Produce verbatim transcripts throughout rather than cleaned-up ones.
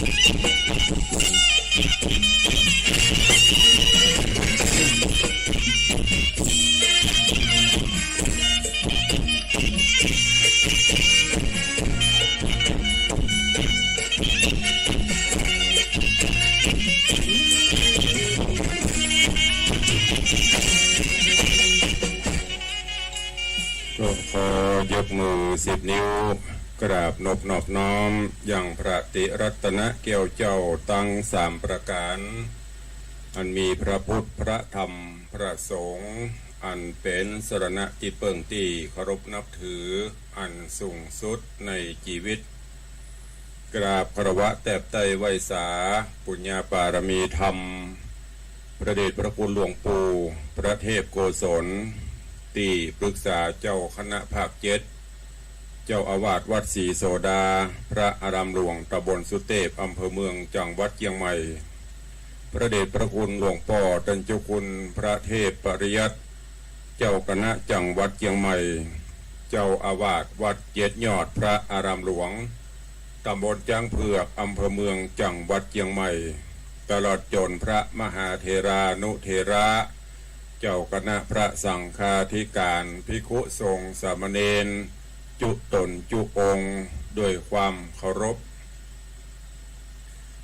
ก็ขอยกมือสิบนิ้ว กราบนบนอบน้อมยังพระติรัตนแก้วเจ้าตังสามประก๋าน อันมีพระพุทธ พระธรรม พระสงฆ์ อันเป๋นสรณะตี้เปิ้งตี้เคารพนับถือ อันสูงสุดในจีวิต กราบคารวะแตบไต้ไหว้สา ปุญญาปารมีธรรม พระเดชพระคุณหลวงปู่ พระเทพโกศล ตี้ปรึกษาเจ้าคณะภาคเจ็ด เจ้าอาวาสวัดศรีโสดา พระอารามหลวงตำบลสุเตพ อำเภอเมือง จังหวัดเจียงใหม่ พระเดชพระคุณหลวงป้อต้านเจ้าคุณพระเทพปริยัติ เจ้าคณะจังหวัดเจียงใหม่ เจ้าอาวาสวัดเจ็ดยอด พระอารามหลวงตำบลจ๊างเผือก อำเภอเมือง จังหวัดเจียงใหม่ ตลอดจ๋นพระมหาเถรานุเถระ เจ้าคณะพระสังฆาธิการ ภิกขุสงฆ์สามเณร จุ๊ต๋นจุ๊องค์ ด้วยความเคารพ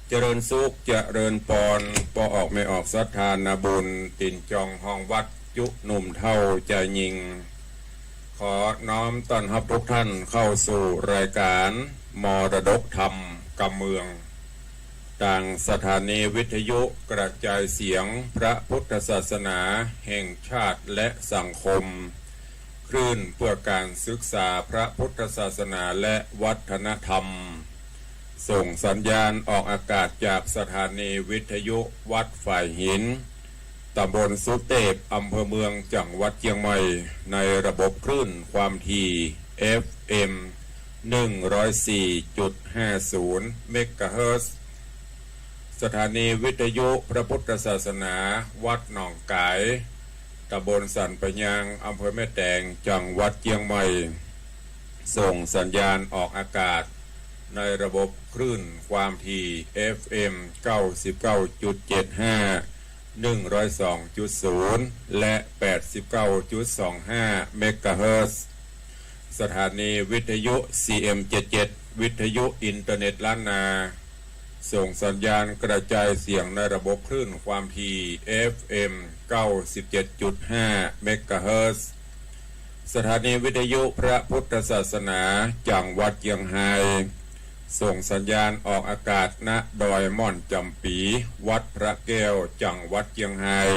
เจริญสุข เจริญปอน ป้อออกแม่ออกศรัทธานาบุญ ตี๋นจองฮองวัด จุ๊หนุ่มเฒ่าจายญิง ขอน้อมต้อนฮับทุกท่านเข้าสู่รายการมรดกธรรมกำเมือง ตางสถานีวิทยุกระจายเสียงพระพุทธศาสนาแห่งชาติและสังคม คลื่นเพื่อการศึกษาพระพุทธศาสนาและวัฒนธรรม ส่งสัญญาณออกอากาศจากสถานีวิทยุวัดฝายหิน ตำบลสุเตพ อำเภอเมือง จังหวัดเจียงใหม่ ในระบบคลื่นความถี่ เอฟเอ็ม หนึ่งร้อยสี่จุดห้าศูนย์ เมกะเฮิรตซ์ สถานีวิทยุพระพุทธศาสนาวัดหนองก๋าย ตำบลสันป่ายยาง อำเภอแม่แตง จังหวัดเจียงใหม่ ส่งสัญญาณออกอากาศในระบบคลื่นความถี่ เอฟเอ็ม เก้าสิบเก้าจุดเจ็ดห้า หนึ่งร้อยสองจุดศูนย์ และ แปดสิบเก้าจุดสองห้า เมกะเฮิรตซ์ สถานีวิทยุ ซีเอ็มเจ็ดเจ็ด วิทยุอินเทอร์เน็ตล้านนา ส่งสัญญาณกระจายเสียงในระบบคลื่นความถี่ เอฟเอ็ม เก้าสิบเจ็ดจุดห้า เมกะเฮิรตซ์ สถานีวิทยุพระพุทธศาสนาจังหวัดเจียงฮาย ส่งสัญญาณออกอากาศ ณ ดอยม่อนจ๋ำปี๋ วัดพระแก้ว จังหวัดเจียงฮาย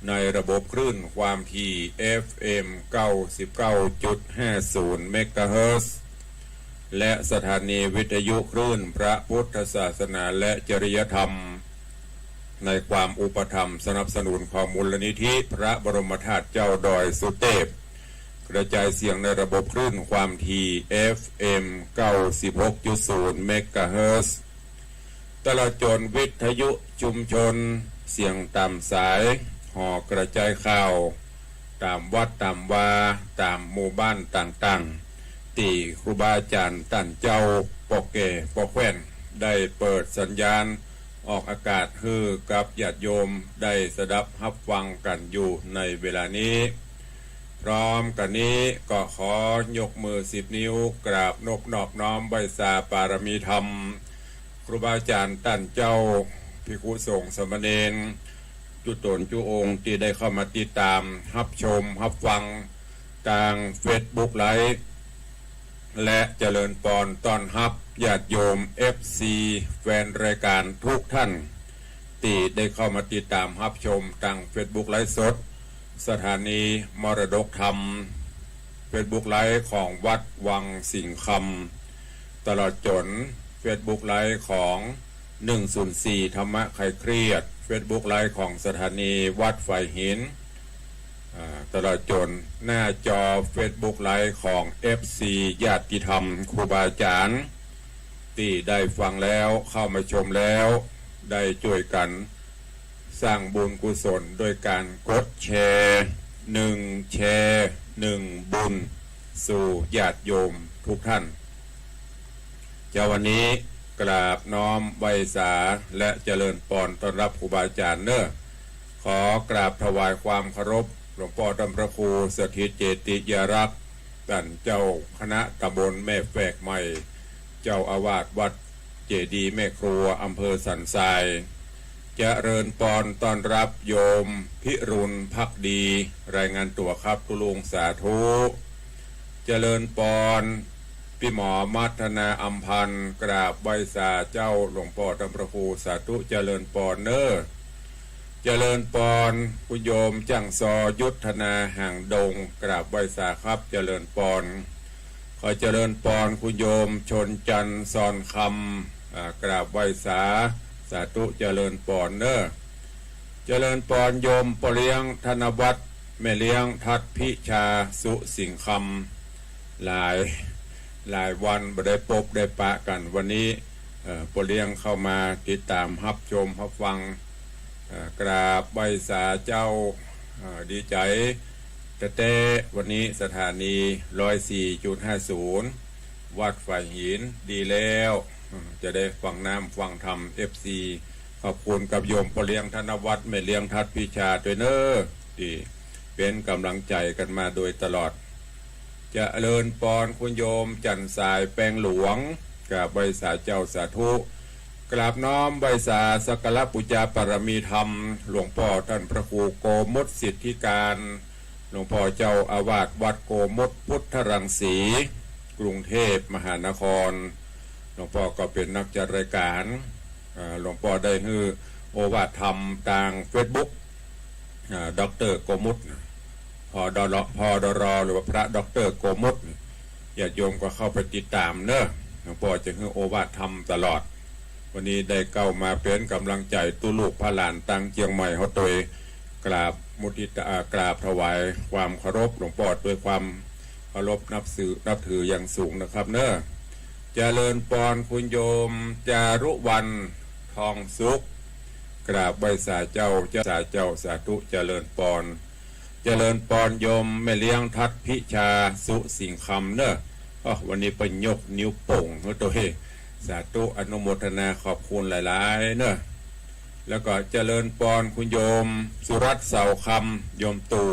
ในระบบคลื่นความถี่ เอฟเอ็ม เก้าสิบเก้าจุดห้าศูนย์ เมกะเฮิรตซ์ และสถานีวิทยุคลื่นพระพุทธศาสนาและจริยธรรม ในความอุปถัมภ์สนับสนุนของมูลนิธิพระบรมธาตุเจ้าดอยสุเตพ กระจายเสียงในระบบคลื่นความถี่ เอฟเอ็ม เก้าสิบหกจุดศูนย์ เมกะเฮิรตซ์ ตลอดจ๋นวิทยุชุมชน เสียงต๋ามสาย หอกระจายข่าว ต๋ามวัดต๋ามวา ต๋ามหมู่บ้านต่างๆ ตี้ครูบาอาจ๋ารย์ต้านเจ้า ป้อแก่ป้อแคว่น ได้เปิดสัญญาณออกอากาศหื้อกับญาติโยมได้สดับฮับฟังกั๋นอยู่ในเวลานี้ พร้อมกั๋นนี้ก็ขอยกมือสิบนิ้วกราบนบนอบน้อมไหว้สาปารมีธรรม ครูบาอาจ๋ารย์ต้านเจ้า ภิกขุสงฆ์สามเณร จุ๊ต๋นจุ๊องค์ตี้ได้เข้ามาติดต๋ามฮับชมฮับฟังตางเฟซบุ๊กไลฟ์ และเจริญปอนต้อนฮับญาติโยม เอฟซี แฟนรายการทุกท่าน ตี้ได้เข้ามาติดต๋ามฮับชมตางเฟซบุ๊กไลฟ์สด สถานีมรดกธรรม เฟซบุ๊กไลฟ์ของวัดวังสิงห์คำ ตลอดจ๋นเฟซบุ๊กไลฟ์ของ หนึ่งศูนย์สี่ ธรรมะคลายเครียด เฟซบุ๊กไลฟ์ของสถานีวัดฝายหิน อ่า ตลอดจ๋นหน้าจอเฟซบุ๊กไลฟ์ของ เอฟซี ญาติธรรมครูบาอาจ๋ารย์ ตี้ได้ฟังแล้วเข้ามาชมแล้ว ได้จ้วยกั๋นสร้างบุญกุศลโดยก๋านกดแชร์ หนึ่งแชร์ หนึ่งบุญ สู่ญาติโยมทุกท่าน เจ๊าวันนี้ กราบน้อมไหว้สาและเจริญปอนต้อนรับครูบาอาจ๋ารย์เน้อ ขอกราบถวายความเคารพหลวงป้อต้านพระครูสถิตเจติยารักษ์ ต้านเจ้าคณะตำบลแม่แฝกใหม่ เจ้าอาวาสวัดเจดีย์แม่ครัว อำเภอสันทราย เจริญปอนต้อนรับโยมพิรุณภักดี รายงานตั๋วครับตุ๊ลุง สาธุ เจริญปอน ปี้หมอมัทนาอำพันธ์ กราบไหว้สาเจ้าหลวงป้อต้านพระครู สาธุ เจริญปอนเน้อ เจริญปอน คุณโยมจ้างซอยุทธนาห่างดง กราบไหว้สาครับ เจริญปอน ขอเจริญปอนคุณโยมชนจันทร์ซอนคำ อ่า กราบไหว้สา สาธุ เจริญปอนเน้อ เจริญปอนโยมป้อเลี้ยงธนวัฒน์ แม่เลี้ยงทัดพิชา สุสิงห์คำ หลาย หลายวันบ่ได้ปบได้ปะกั๋น วันนี้ เอ่อ ป้อเลี้ยงเข้ามาติดต๋ามฮับชมฮับฟัง เอ่อ กราบไหว้สาเจ้า เอ่อ ดีใจ๋แต๊ๆ วันนี้สถานี ร้อยสี่จุดห้าศูนย์ วัดฝายหินดีแล้ว เอ่อ จะได้ฟังน้ำฟังธรรม เอฟซี ขอบคุณกับโยมป้อเลี้ยงธนวัฒน์ แม่เลี้ยงทัดพิชาตวยเน้อ ตี้เป๋นก๋ำลังใจ๋กั๋นมาโดยตลอด เจริญปอนคุณโยมจันทร์สายแปงหลวง กราบไหว้สาเจ้า สาธุ กราบน้อมไหว้สาสักการะปู๋จาปารมีธรรม หลวงป้อต้านพระครูโกมลสิทธิการ หลวงป้อเจ้าอาวาสวัดโกมลพุทธรังสี กรุงเทพมหานคร หลวงป้อก็เป๋นนักจัดรายก๋าน อ่า หลวงป้อได้หื้อโอวาทธรรมตางเฟซบุ๊ก อ่า ด็อกเตอร์โกมล พอดอรอ พอดอรอ หรือว่าพระด็อกเตอร์โกมล ญาติโยมก็เข้าไปติดต๋ามเน้อ หลวงป้อจะหื้อโอวาทธรรมตลอด วันนี้ได้เข้ามาเป๋นก๋ำลังใจ๋ตุ๊ลูกพระหลานตางเจียงใหม่เฮาตวย กราบมุทิตา อ่า กราบถวายความเคารพหลวงป้อด้วยความเคารพนับถือ นับถืออย่างสูงนะครับเน้อ เจริญปอนคุณโยมจารุวรรณ ทองสุข กราบไหว้สาเจ้า เจ้า สาเจ้า สาธุ เจริญปอน เจริญปอนโยมแม่เลี้ยงทัดพิชา สุสิงห์คำเน้อ อ้อ วันนี้เปิ้นยกนิ้วโป้งหื้อตวย สาธุ อนุโมทนาขอบคุณหลายๆ เน้อ แล้วก็เจริญปอนคุณโยมสุรัตน์ เสาคำ โยมตู่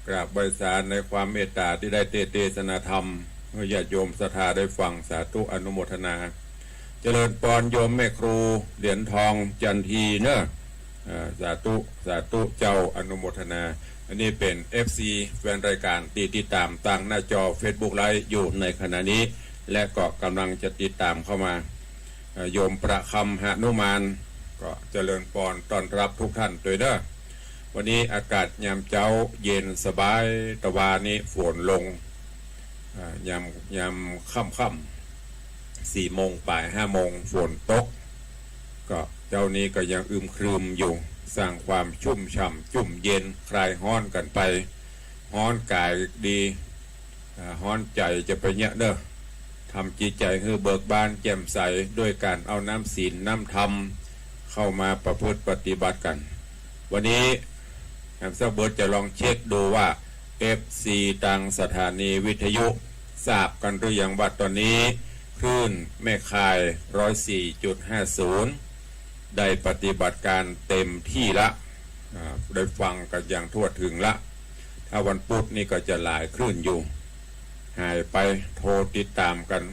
กราบไหว้สาในความเมตต๋าตี้ได้เตศน์เตสนาธรรม หื้อญาติโยมศรัทธาได้ฟัง สาธุ อนุโมทนา เจริญปอนโยมแม่ครูเหรียญทองจันทีเน้อ อ่า สาธุ สาธุเจ้า อนุโมทนา อันนี้เป๋น เอฟซี แฟนรายก๋านตี้ติดต๋ามตางหน้าจอเฟซบุ๊กไลฟ์อยู่ในขณะนี้ และก็ก๋ำลังจะติดต๋ามเข้ามา เอ่อ โยมประคำหนุมาน ก็เจริญปอนต้อนรับทุกท่านตวยเน้อ วันนี้อากาศยามเจ๊าเย็นสบาย ตะวานี้ฝนลง อ่า ยาม ยามค่ำๆ สี่โมงป๋าย ห้าโมง ฝนตก ก็เจ๊านี้ก็ยังอึมครึมอยู่ สร้างความชุ่มฉ่ำจุ่มเย็นคลายฮ้อนกั๋นไป ฮ้อนก๋ายดี อ่า ฮ้อนใจ๋จะไปเยียะเน้อ ทำจิตใจ๋หื้อเบิกบานแจ่มใสด้วยก๋านเอาน้ำศีลน้ำธรรมเข้ามาประพฤติปฏิบัติกั๋น วันนี้แหมสักเบิดจะลองเช็คดูว่า เอฟซี ตางสถานีวิทยุทราบกั๋นหรือยังว่าต๋อนนี้คลื่นแม่ข่าย ร้อยสี่จุดห้าศูนย์ ได้ปฏิบัติก๋านเต็มตี้ละ อ่า ได้ฟังกั๋นอย่างทั่วเถิงละ ถ้าวันปุ๊ดนี่ก็จะหลายคลื่นอยู่ หายไป โทรติดต๋ามกั๋น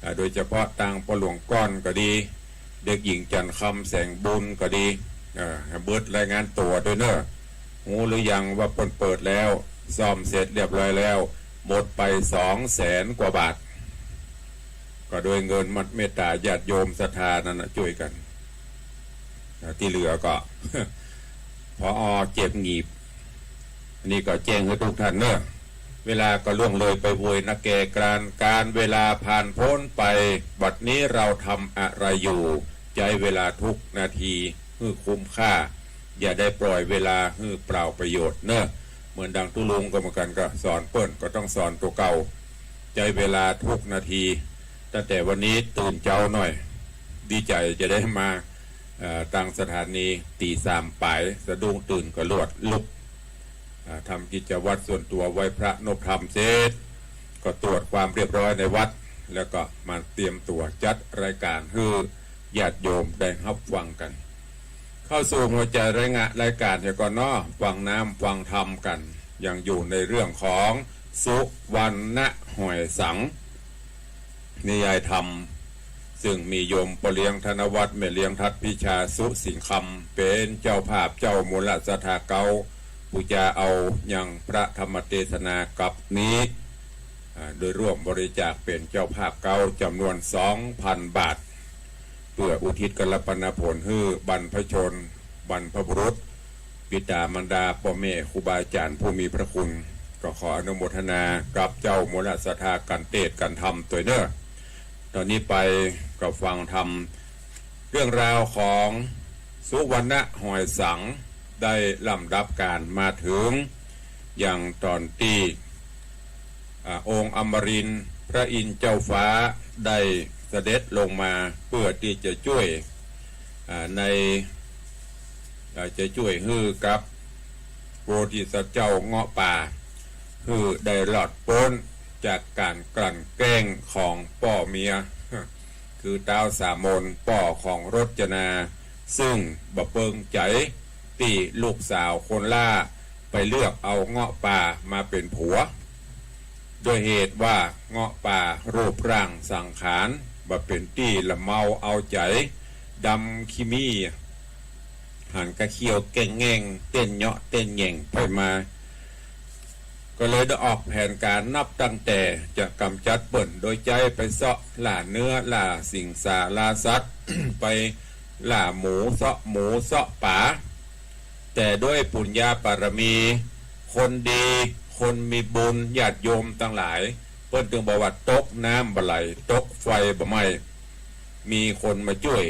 อ่า โดยเฉพาะตางป้อหลวงก้อนก็ดี เด็กหญิงจันทร์คำแสงบุญก็ดี เอ่อ เบิดรายงานตั๋วตวยเน้อ ฮู้หรือยังว่าเปิ้นเปิดแล้ว ซ่อมเสร็จเรียบร้อยแล้ว หมดไปสองแสนกว่าบาท ก็โดยเงินมัดเมตต๋าญาติโยมศรัทธานั่นน่ะจ้วยกั๋น อ่า ตี้เหลือก็ ผอ.เจ็บหงีบ อันนี้ก็แจ้งหื้อทุกท่านเน้อ เวลาก็ล่วงเลยไปโวยนักแก่กราน กาลเวลาผ่านพ้นไป บัดนี้เราทำอะไรอยู่ ใจ๊เวลาทุกนาทีหื้อคุ้มค่า อย่าได้ปล่อยเวลาหื้อเปล่าประโยชน์เน้อ เหมือนดังตุ๊ลุงก็เหมือนกั๋น ก็สอนเปิ้นก็ต้องสอนตั๋วเก่า ใจ๊เวลาทุกนาที ตั้งแต่วันนี้ตื่นเจ๊าหน่อย ดีใจ๋จะได้มา เอ่อ ตางสถานี ตี๋สามป๋าย สะดุ้งตื่นก็ลวดลุก อ่า ทำกิจวัตรส่วนตั๋วไหว้พระนบธรรมเสร็จ ก็ตรวจความเรียบร้อยในวัด แล้วก็มาเตรียมตั๋วจัดรายก๋านหื้อญาติโยมได้ฮับฟังกั๋น เข้าสู่หัวใจ๋รายงานรายก๋านเหียก่อนเนาะ ฟังน้ำฟังธรรมกั๋น ยังอยู่ในเรื่องของสุวรรณหอยสัง นิยายธรรม ซึ่งมีโยมป้อเลี้ยงธนวัฒน์ แม่เลี้ยงทัดพิชา สุสิงห์คำ เป๋นเจ้าภาพเจ้ามูลศรัทธาเก๊า ผู้จะเอายังพระธรรมเตสนากัปนี้ อ่า โดยร่วมบริจาคเป๋นเจ้าภาพเก๊าจ๋ำนวนสองพันบาท เปื้ออุทิศกัลปนผลหื้อบรรพชน บรรพบุรุษ ปิต๋ามารดา ป้อแม่ ครูบาอาจ๋ารย์ผู้มีพระคุณ ก็ขออนุโมทนากับเจ้ามูลศรัทธากั๋นเตสน์กั๋นธรรมตวยเน่อ ต๋อนนี้ไปก็ฟังธรรม เรื่องราวของสุวรรณหอยสังได้ลำดับก๋านมาเถิงยังต๋อนตี้ อ่า องค์อมรินทร์พระอินทร์เจ้าฟ้าได้เสด็จลงมาเปื้อตี้จะจ้วย อ่า ใน อ่า จะจ้วยหื้อกับโพธิสัตว์เจ้าเงาะป่า หื้อได้รอดป๊นจากก๋านกลั่นแกล้งของป้อเมีย คือต๊าวสามน ป้อของรจนา ซึ่งบ่เปิงใจ๋ตี้ลูกสาวคนหล้าไปเลือกเอาเงาะป่ามาเป๋นผัว ด้วยเหตุว่าเงาะป่ารูปร่างสังขารบ่เป๋นตี้ละเมาเอาใจ๋ ดำขี้มี้ หันกะเขี้ยวแก้งแง่ง เต้นเหยาะเต้นแหย่งไปมา ก็เลยได้ออกแผนก๋านนับตั้งแต่จะก๋ำจัดเปิ้น โดยใจ๊ไปเซาะล่าเนื้อล่าสิ่งสาราสัตว์ ไปล่าหมูเซาะหมูเซาะป๋า แต่ด้วยปุญญาบารมี คนดี คนมีบุญ ญาติโยมตังหลาย เปิ้นตึงบอกว่าตกน้ำบ่ไหล ตกไฟบ่ไหม้ มีคนมาจ้วย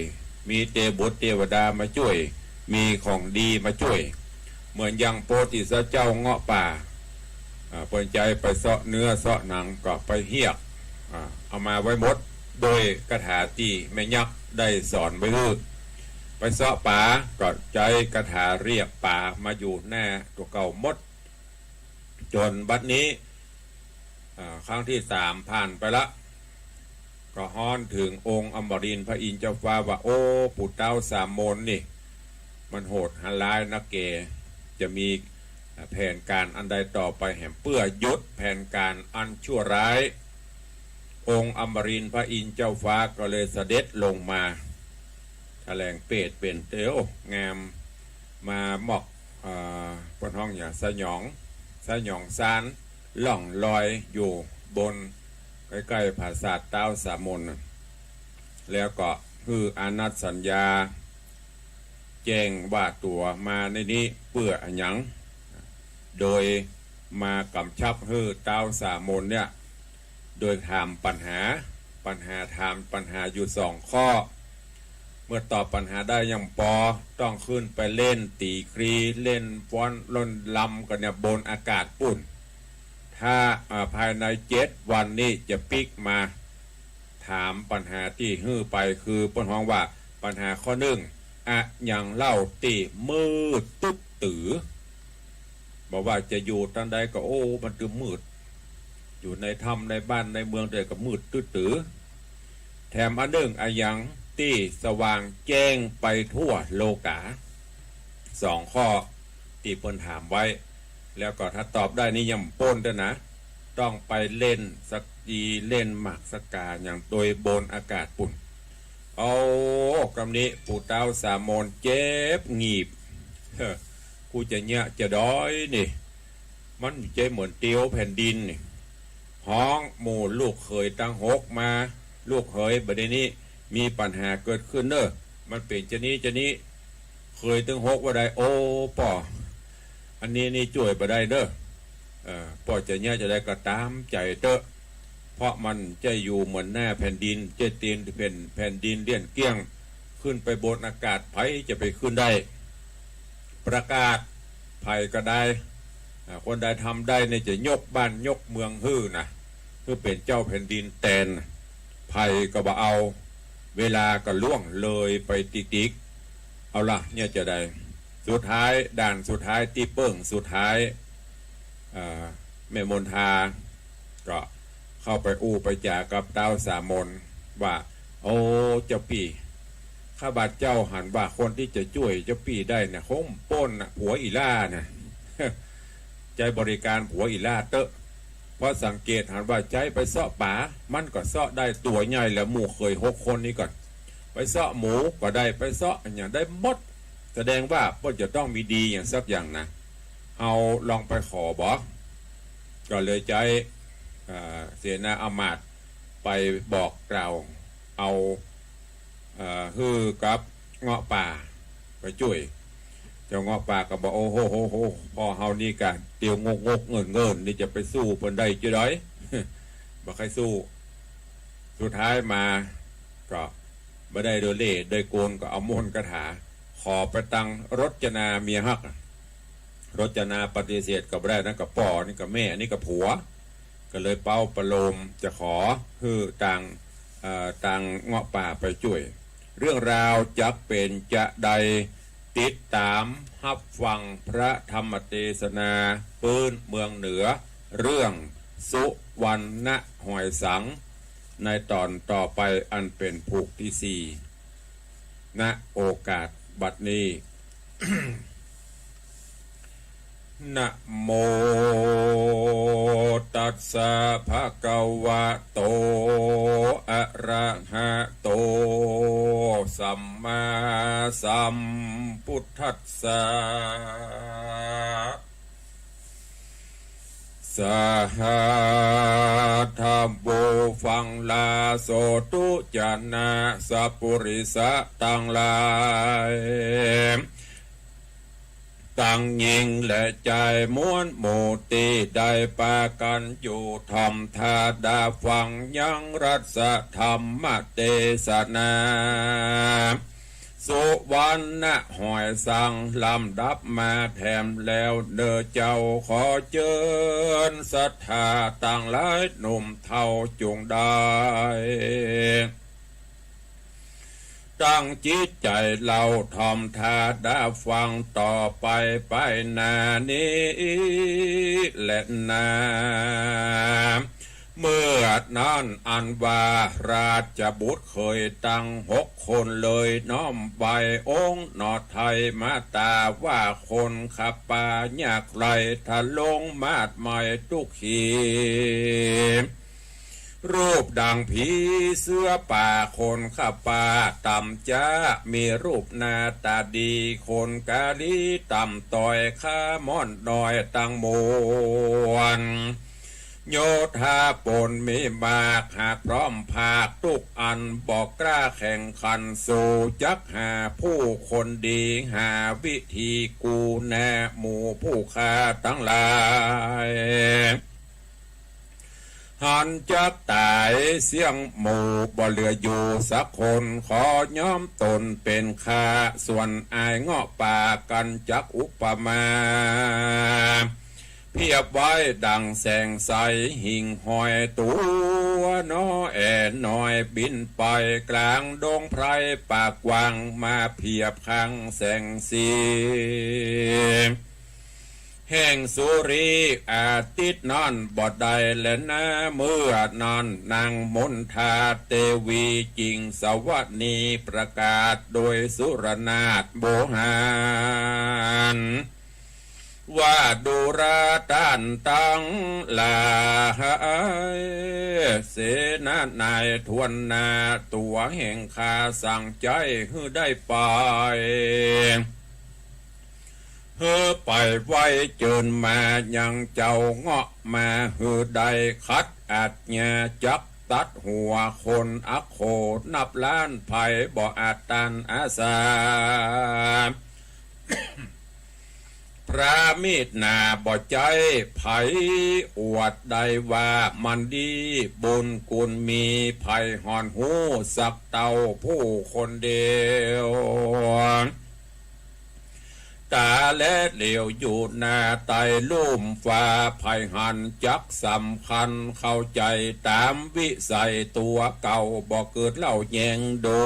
มีเตบุตรเตวดามาจ้วย มีของดีมาจ้วย เหมือนอย่างโพธิสัตว์เจ้าเงาะป่า อ่า เปิ้นใจ๊ไปเซาะเนื้อเซาะหนังก็ไปเฮียก อ่า เอามาไว้หมด โดยคาถาตี้แม่ยักษ์ได้สอนไว้หื้อ ไปเซาะป๋าก็ใจ๊คาถาเฮียกป๋ามาอยู่หน้าตั๋วเก่าหมด จ๋นบัดนี้ อ่า ครั้งตี้สามผ่านไปละ ก็ฮ้อนเถิงองค์อมรินทร์พระอินทร์เจ้าฟ้าว่า โอ้ ปู่ต๊าวสามนนี่ มันโหดหาร้ายนักแก่ จะมี อ่า แผนก๋านอันใดต่อไปแหม เปื้อหยุดแผนก๋านอันชั่วร้าย องค์อมรินทร์พระอินทร์เจ้าฟ้าก็เลยเสด็จลงมา แถลงเปตเป๋นเตียวงาม มามอบ อ่า เปิ้นฮ้องหยัง สยอง สยองซาน ล่องลอยอยู่บนใก้ๆ ผาสาทต๊าวสามนน่ะ แล้วก็หื้ออานัตสัญญา แจ้งว่าตั๋วมาในนี้เปื้ออะหยัง โดยมาก๋ำชับหื้อต๊าวสามนเนี่ย โดยถามปัญหา ปัญหาถามปัญหาอยู่สองข้อ เมื่อตอบปัญหาได้ยังปอ ต้องขึ้นไปเล่นตี๋ครี เล่นฟ้อนเล่นรำกั๋นเนี่ยบนอากาศปู๊น ถ้า อ่า ภายในเจ็ดวันนี้จะปิ๊กมา ถามปัญหาตี้หื้อไป คือเปิ้นฮ้องว่าปัญหาข้อนึ่ง อะหยังเล่าตี้มืดตึ๊ดตื้อ บ่ว่าจะอยู่ตางใดก็ โอ้ มันตึงมืด อยู่ในถ้ำในบ้านในเมืองใดก็มืดตึ๊ดตื้อ แถมอันนึ่ง อะหยังตี้สว่างแจ้งไปทั่วโลก๋า สองข้อตี้เปิ้นถามไว้ แล้วก็ถ้าตอบได้นี่ยังบ่ป๊นเตื้อนะ ต้องไปเล่นสะกี เล่นหมากสะกาหยังโดยบนอากาศปู๊น เอา กำนี้ปู่ต๊าวสามนเจ็บหงีบ เฮ้อ กูจะเยียะจะดอยนี่ มันจะเหมือนเตียวแผ่นดินนี่ ฮ้องหมู่ลูกเขยตังหกมา ลูกเขย บัดนี้มีปัญหาเกิดขึ้นเน่อ มันเป๋นจานี้จานี้ เขยตึงหกว่าได้ โอ้ ป้อ อันนี้นี่จ้วยบ่ได้เน่อ เอ่อ ป้อจะเยียะจะใดก็ต๋ามใจ๋เต๊อะ เพราะมันจะอยู่เหมือนหน้าแผ่นดิน จะเตียนแผ่น แผ่นดินเลี้ยนเกี้ยง ขึ้นไปบนอากาศ ใผจะไปขึ้นได้ ประกาศ ใผก็ได้ อ่า คนใดทำได้เนี่ยจะยกบ้านยกเมืองหื้อนะ หื้อเป๋นเจ้าแผ่นดินแตน ใผก็บ่เอา เวลาก็ล่วงเลยไปติ๊กๆ เอาละ เนี่ยจะใด สุดท้าย ด่านสุดท้าย ตี้เปิ้งสุดท้าย อ่า แม่มนทา ก็ เข้าไปอู้ไปจ๋ากับต๊าวสามนว่า โอ้ เจ้าปี้ ข้าบาทเจ้าหันว่าคนตี้จะจ้วยเจ้าปี้ได้น่ะ คงป้นน่ะ ผัวอี่หล้าน่ะ ใจ๊บริก๋านผัวอี่หล้าเต๊อะ เพราะสังเกตหันว่าใจ๊ไปเซาะป๋า มันก็เซาะได้ตั๋วใหญ่แหละ หมู่เขยหกคนนี้ก่อน ไปเซาะหมูก็ได้ ไปเซาะอะหยังได้หมด แสดงว่าเปิ้นจะต้องมีดีอย่างสักอย่างนะ เฮาลองไปขอบ่ ก็เลยใจ๊ อ่า เสนาอามาตย์ไปบอกกล่าว เอา อ่า หื้อกับเงาะป่าไปจ้วย เจ้าเงาะป่าก็บอก โอ้โหโหโห พ่อเฮานี่กะเตียวงกงกเงินเงิน นี่จะไปสู้เปิ้นได้จะใด บ่ใค่สู้ สุดท้ายมาก็บ่ได้โดยเล่ห์โดยกล ก็เอามนต์คาถา ขอไปตังรจนาเมียฮัก รจนาปฏิเสธก็บ่ได้ นั่นก็ป้อ นี่ก็แม่ นี่ก็ผัว ก็เลยเป๊าประโลมจะขอหื้อตาง เอ่อ ตางเงาะป่าไปจ้วย เรื่องราวจักเป๋นจะใด ติดต๋ามฮับฟังพระธรรมเตสนาปื๊นเมืองเหนือ เรื่องสุวรรณหอยสัง ในต๋อนต่อไปอันเป๋นผูกตี้สี่ ณ โอกาสบัดนี้ นะโมตัสสะภะคะวะโต อะระหะโต สัมมาสัมพุทธัสสะ สาธะโว ฟังลาโสตุ จะนะสะปุริสะตังหลาย ตังญิงและจาย มวลหมู่ตี้ได้ปากั๋นอยู่ ถ่อมทาดาฟังยังรัตถธรรมเตสนา สุวรรณหอยสัง ลำดับมาแถมแล้วเน่อเจ้า ขอเจิญศรัทธาตังหลาย หนุ่มเฒ่าจุ่งได้ ตั้งจิตใจ๋เล่า ถ่อมทาดาฟังต่อไป ไปหน้านี้แลนา เมื่อนั้นอันว่าราชบุตรเขยตังหกคนเลย น้อมไหว้องค์หนอไทยมาต๋า ว่าคนข้าป่ายากไร้ ทะลงมาดไหม้ตุ๊กขี รูปดังผีเสื้อป่า คนข้าป่าต่ำจ๊า มีรูปหน้าต๋าดี คนกาลีต่ำต้อย ฆ่าม่อนน้อยตังมวล โยธาปนมีมาก หากพร้อมภาคตุ๊กอัน บ่กล้าแข่งขันสู้ จักหาผู้คนดี หาวิธีกู้หน้าหมู่ผู้ข้าตังหลาย หันจักต๋ายเสี้ยงหมู่ บ่เหลืออยู่สักคน ขอยอมต๋นเป๋นข้า ส่วนอ้ายเงาะป่ากั๋นจักอุปมา เปรียบไว้ดั่งแสงใส หิ่งห้อยตั๋วหนอ แอ่น้อยบินไป ก๋างดงไพรป่ากว้าง มาเปรียบข้างแสงสี แห่งสุริอาทิตย์นั้นบ่ได้แลนา เมื่อนั้นนางมณฑาเตวี จิ่งสวนีประกาศ โดยสุรนาถโวหาร ว่าดูราต้านตังหลาย เสนาในถ้วนหน้า ตั๋วแห่งข้าสั่งใจ๊หื้อได้ไป หื้อไปไว้เจิญมายังเจ้าเงาะ มาหื้อได้ขัดอาญา จักตัดหัวคนอโข นับล้านไผบ่อาจต้านอาสา พระมิตรหนาบ่ใจ๊ไผอวดได้ว่ามันดี บุญกุลมี ไผห่อนฮู้สักเต้าผู้คนเดียว ต๋าแลเหลียวอยู่หน้าใต้ลุ่มฟ้า ไผหันจักสำคัญเข้าใจ๋ ต๋ามวิสัยตั๋วเก่า บ่เกิดเล่าแย้งดู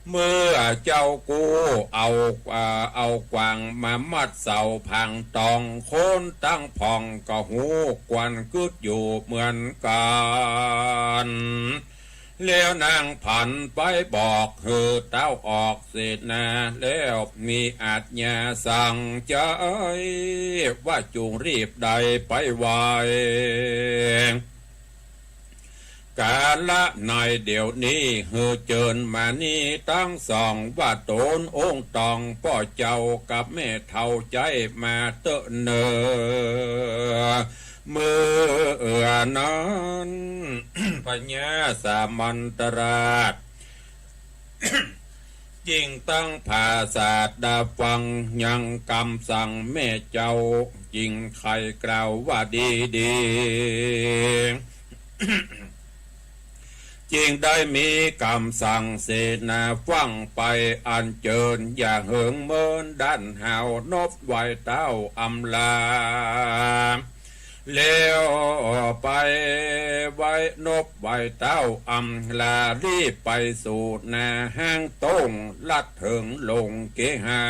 เมื่อ เจ้ากู้เอา อ่า เอากวางมามัดเสาผางตอง คนตังพ่องก็ฮู้กวนกึ๊ดอยู่เหมือนกั๋น แล้วนางผันไปบอกหื้อเต้าออกเสนา แล้วมีอาจญาสั่งใจ๊ว่าจุ่งรีบได้ไปไหว้ ก๋าละในเดี๋ยวนี้ หื้อเจิญมณีตังสอง ว่าต๋นองค์ตองป้อเจ้ากับแม่เฒ่าใจ๊มาเต๊อะเน่อ เมื่อนั้น พญาสามัญตราช จึงตั้งผาสาทดาฟังยังกำสั่งแม่เจ้า จึงใค่กล่าวว่าดีๆ จึงได้มีกำสั่งเสนาฟั่งไป อัญเจิญอย่าเหิงเมินด้านหาวนบไหว้เต้าอำลา แล้วไปไหว้นบไหว้เต้าอำลา รีบไปสู่นาห้างต้ง ลัดเถิงลงเกหา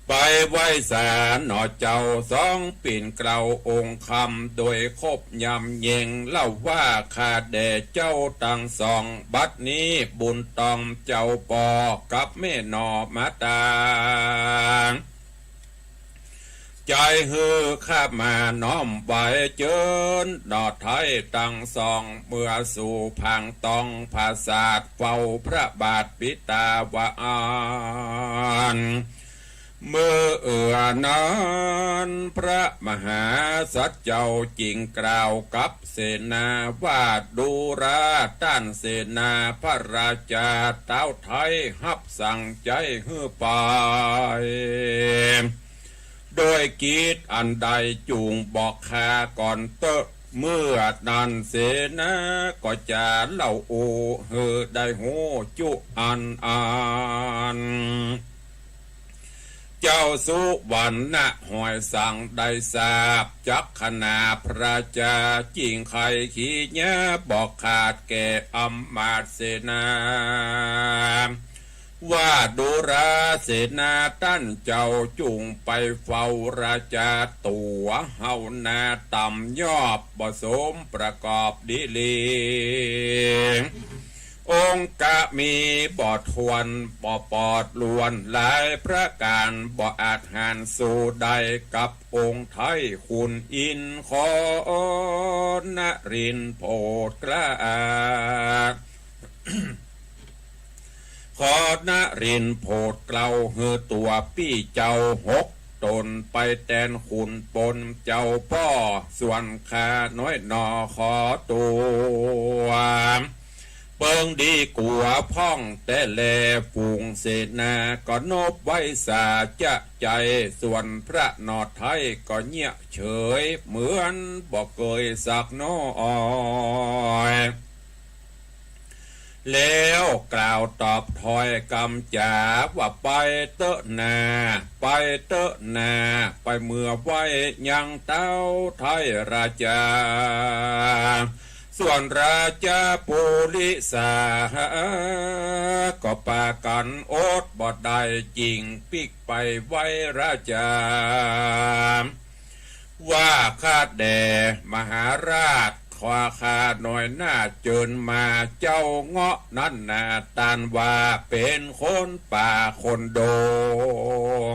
ไปไหว้สาหนอเจ้าสอง ปิ่นเกล้าองค์คำ โดยคบยำเย็ง เล่าว่าข้าแด่เจ้าตังสอง บัดนี้บุญตองเจ้าป้อกับแม่หน่อมาตาง ใจ๊หื้อข้ามาน้อมไหว้เจิญหน่อไท้ตังสอง เมื่อสู่ผางตองผาสาท เฝ้าพระบาทปิดตาว่าอั้น เมื่อนั้นพระมหาสัตว์เจ้าจึงกล่าวกับเสนาว่า ดูราต้านเสนาพระราชา เต้าไท้ฮับสั่งใจ๊หื้อไป โดยกิจอันใดจุ่งบอกข้าก่อนเต๊อะ เมื่อนั้นเสนาก็จะเล่าอู้หื้อได้ฮู้จุอันอัน เจ้าสุวรรณหอยสังได้ทราบ จักขณาพระราชาจึงใค่ขีญาบอกขาดแก่อำมาตย์เสนา ว่าดูราเสนาต้านเจ้าจุ่งไปเฝ้าราชาตั๋วเฮานาต่ำยอบบ่สมประกอบดีหลี องค์กะมีบ่ถ้วนบ่ปอดล้วนหลายประก๋าน บ่อาจหาญสู้ได้กับองค์ไท้ขุนอินทร์ ขอนรินทร์โผดเกล้า ขอนรินทร์โผดเกล้าหื้อตั๋วปี้เจ้าหกต๋นไปแตนขุนปนเจ้าป้อ ส่วนข้าน้อยหน่อขอตั๋วเปิงดีกั๋วพ่องแต๊แล ฝูงเสนาก็นบไหว้สาจะใจ๋ ส่วนพระหน่อไท้ก็เยียะเฉยเหมือนบ่เกยสักน้อย แล้วกล่าวตอบถ้อยกำจ๋าว่า ไปเต๊อะนา ไปเต๊อะนา ไปเมือไหว้ยังเต้าไท้ราชา ส่วนราชาปุริสาก็ปากั๋นอดบ่ได้ จึงปิ๊กไปไหว้ราชา ว่าข้าแด่มหาราช ข้า ข้าน้อยหน้าเจิญมา เจ้าเงาะนั้นนา ต้านว่าเป๋นคนป่าคนด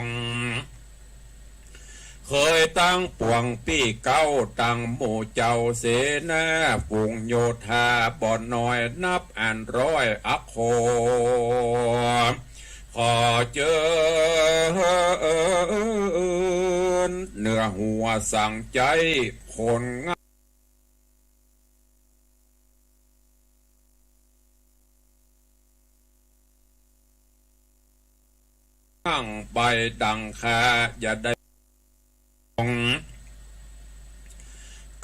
ง เกยตังปวงปี้เก๊าตังหมู่เจ้าเสนา ฝูงโยธาบ่น้อยนับอันร้อยอักโข ขอเจิญเนื้อหัวสังใจ๋คนงาม ตั้งไปดังข้าอย่าได้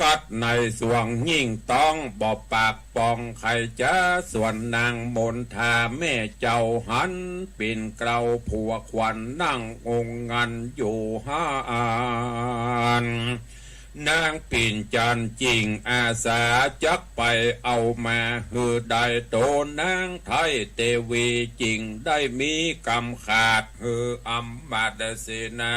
กัดในสวงยิ่งต้องบ่ปากปองใค่จ๊า ส่วนนางมนทาแม่เจ้าหัน ปิ่นเกล้าผัวขวัญนั่งองค์งันอยู่หัน นางปิ่นจันทร์จึ่งอาสาจักไปเอามาหื้อได้ โต๋นนางไท้เตวีจึ่งได้มีกำขาดหื้ออำมาตย์เสนา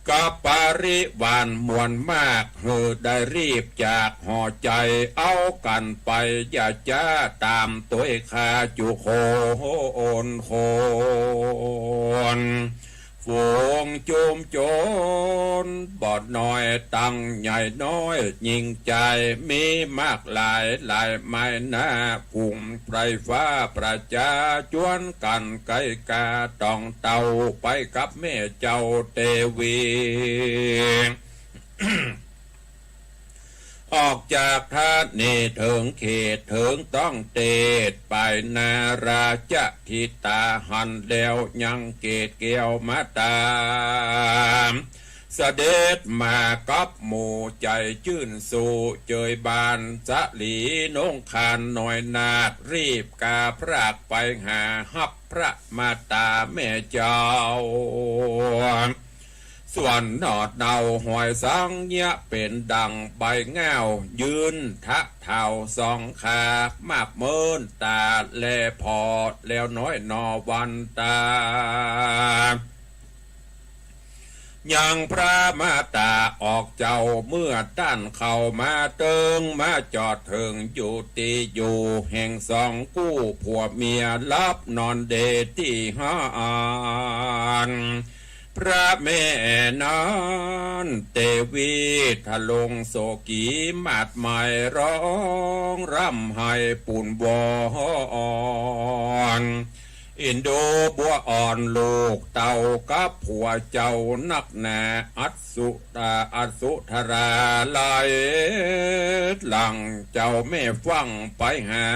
กับปริวารมวลมาก หื้อได้รีบจากหอใจ๋ เอากั๋นไป อย่าจ๊าต๋ามตวยข้าจุคนคน ฝูงจุมชน บ่น้อยตังใหญ่น้อย ญิงจายมีมากหลาย หลายไม้หน้า ฝูงไพร่ฟ้าประจา จวนกั๋นไกกาต้องเต้า ไปกับแม่เจ้าเตวี ออกจากถะเนเถิงเขตเถิงต้องเตศ ไปนาราชธิดาหั้นแล้ว ยังเกศแก้วมาต๋าม เสด็จมากับหมู่ใจ๋จื้นสู่ เจยบานสาลีนงคานน้อยนาฏ รีบกาพรากไปหาฮับพระมาต๋าแม่เจ้า ส่วนหนอดเนาหอยสังเยียะเป๋นดั่งใบง่าว ยืนทะเท้าสองขา มากเมินต๋าแลผ่อ แล้วน้อยหนอวันต๋า ยังพระมาต๋าออกเจ้า เมื่อต้านเข้ามาเถิง มาจอดเถิงอยู่ตี้อยู่แห่งสองกู้ผัวเมีย หลับนอนเดตี้ห้าน พระแม่นั้นเตวีทะลงโศกี มาดไหม้ร้องร่ำไห้ปูนวอน อินดูบัวอ่อนลูกเต้ากับผัวเจ้านักหนา อัศ อ่า อัศธราไหลหลั่งเจ้าแม่ฟั่งไปหา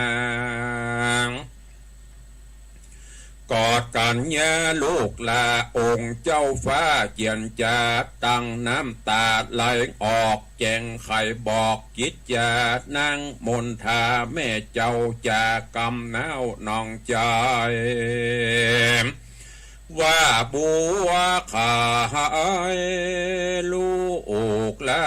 กอดกั๋นเยียะลูกลา องค์เจ้าฟ้าเจียรจา ตั้งน้ำต๋าไหลออก แจ้งไขบอกกิจจานางมนทาแม่เจ้า จากำหน้าวน้องจาย ว่าบัวขายลูกลา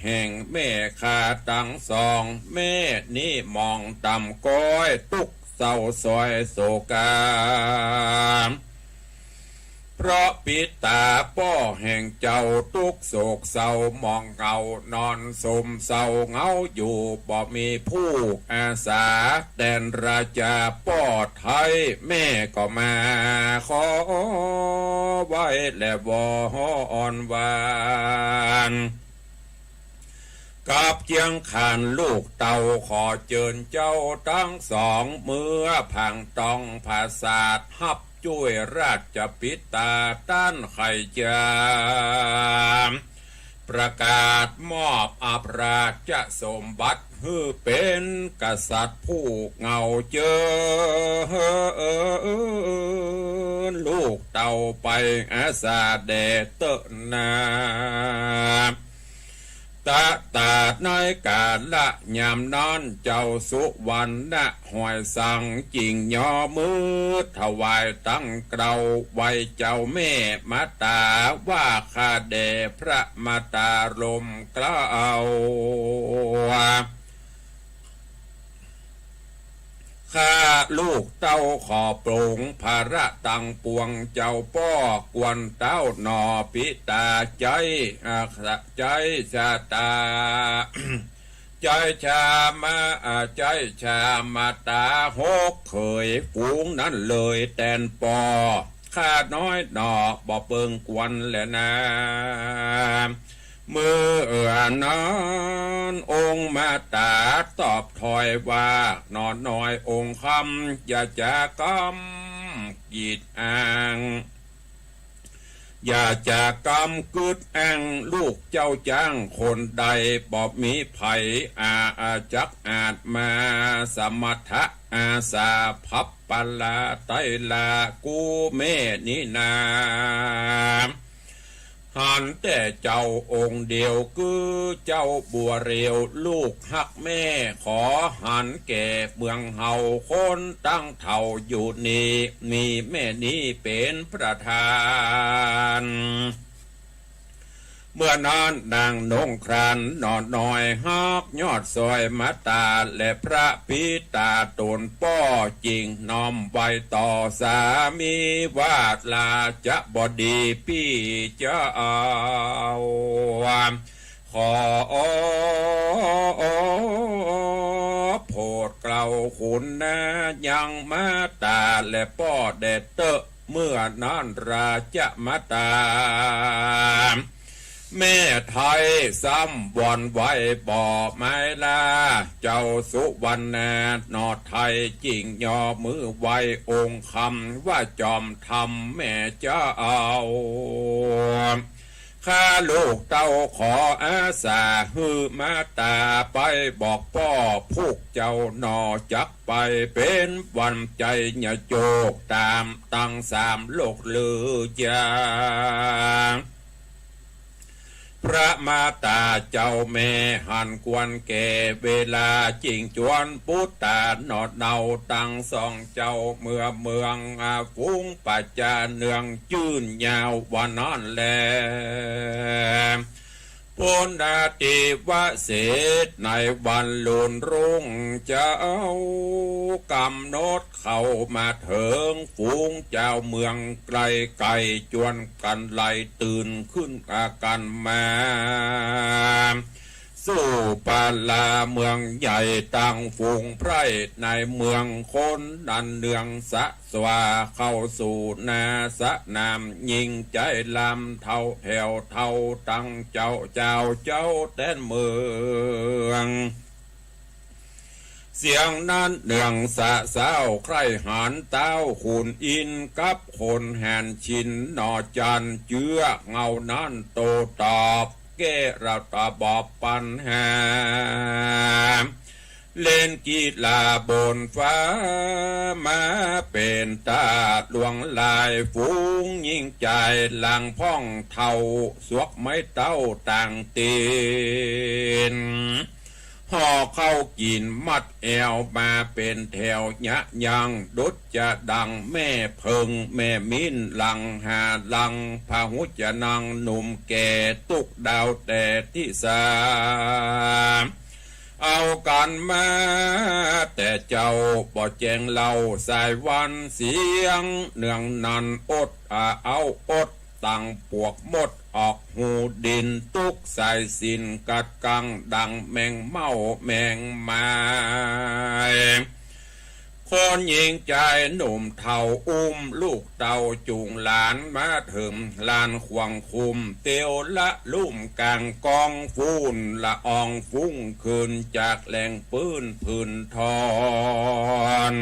แห่งแม่ข้าตังสอง แม่นี้หมองต่ำก้อย ตุ๊กเศร้าสอยโศกา เพราะปิต๋าป้อแห่งเจ้า ตุ๊กโศกเศร้าหมองเหงา นอนสมเศร้าเหงาอยู่ บ่มีผู้อาสา แตนราจาป้อไท้ แม่ก็มาขอไหว้และวอนวาน กับเจียงคานลูกเต้า ขอเจิญเจ้าตังสอง เมือผางตองผาสาท ฮับจ้วยราชปิต๋าต้านไขจา ประกาศมอบอภราชสมบัติ หื้อเป๋นกษัตริย์ผู้เหงาเจิญ ลูกเต้าไปอาสาแด่เต๊อะนา ตะตาดในกาละยามนั้น เจ้าสุวรรณหอยสังจึ่งยอมือถวายตังเกล้า ไหว้เจ้าแม่มาต๋า ว่าข้าแด่พระมาต๋าลมเกล้า ข้าลูกเต้าขอปลงภาระตังปวง เจ้าป้อกวนเต้าหน่อปิต๋า ใจ๊ อ่า ใจ๊ชาต๋า ใจ๊ชามา อ่า ใจ๊ชามาต๋าหกเขยฝูงนั้นเลยแตนป้อ ข้าน้อยหน่อบ่เปิงกวนแลนา เมื่อนั้นองค์มาต๋าตอบถ้อยว่า หน่อน้อยองค์คำ อย่าจะกำกีดอ้าง อย่าจะกำกึ๊ดอ้าง ลูกเจ้าจ้างคนใด บ่มีใผอา อาจักอาจมาสมทะอาสา พับปลาไตลากู้แม่นี้นา หันแต่เจ้าองค์เดียว คือเจ้าบัวเรียวลูกฮักแม่ ขอหันแก่เมืองเฮาคนตังเฒ่าอยู่นี้ มีแม่นี้เป๋นประธาน เมื่อนั้นนางนงครานหน่อน้อยฮักยอดสอยมาตรา และพระปิตาต๋นป้อจึงน้อมไหว้ต่อสามีว่า ราชบดีปี้เจ้า ขอโผดเกล้าคุณนายังมาตราและป้อแด่เต๊อะ เมื่อนั้นราชมาตรา แม่ไทยซ้ำวอนไหว้บ่ไม้ลา เจ้าสุวรรณาหน่อไทยจึงย่อมือไหว้องค์คำว่าจอมธรรมแม่เจ้า ข้าลูกเต้าขออาสาหื้อมาตราไปบอกป้อพุกเจ้าหน่อจักไปเป๋นหวันใจ๋ญาโจกต๋ามตังสามโลกลือจา พระมาตราเจ้าแม่หันควรแก่เวลา จึงจวนปุตตาหน่อเนาตังสองเจ้า เมือเมืองอาฝูงประจาเนืองจื้นยาวว่านั้นแล ปุณณาติวเสสในวันลุนรุ่งเจ้า ก๋ำหนดเข้ามาเถิง ฝูงจาวเมืองไกลไก๋จวนกั๋นไหลตื่นขึ้นอากั๋นมา สู่ปาลาเมืองใหญ่ตังฝูงไพร่ในเมืองคนนั้นเนืองสะสวา เข้าสู่หน้าสนามยิ่งใจ๋ลำเท่าแถวเท่าตังเจ้า เจ้า เจ้าแต้นเมือง เสียงนั้นเนืองสะเซ้าใคร่หันเต้าขุนอินทร์กับคนแหนชินหน่อจันเจื้อ เงานั้นโต้ตอบแก้ระดับปัญหา เล่นกีฬาบนฟ้ามาเป๋นตาหลวงหลายฝูงยิ่งใจ๋หลังพ่องเท่าสวกไม้เต้าต่างตี๋น ห่อข้าวกิ๋นมัดแอวมาเป๋นแถวยะยัง ดุจจะดังแม่เผิงแม่มิ้นหลังหาหลัง พหุจะนังหนุ่มแก่ตุ๊กดาวแต่ทิศา เอากั๋นมาแต่เจ้าบ่แจ้งเล่าสายวัน เสียงเนืองนั้นอดอาเอาอด ตังปวกมดออกหูดิน ตุ๊กสายสิญจน์กัดกั๋งดังแมงเม่าแมงไม้ คนยิ่งใจ๋หนุ่มเฒ่าอุ้มลูกเต้าจูงหลานมาเถิงลานขวางคุม เตียวละลุ่มก๋างกองฝุ่นละอองฟุ้งขึ้นจากแหล่งปื้นผื่นทอน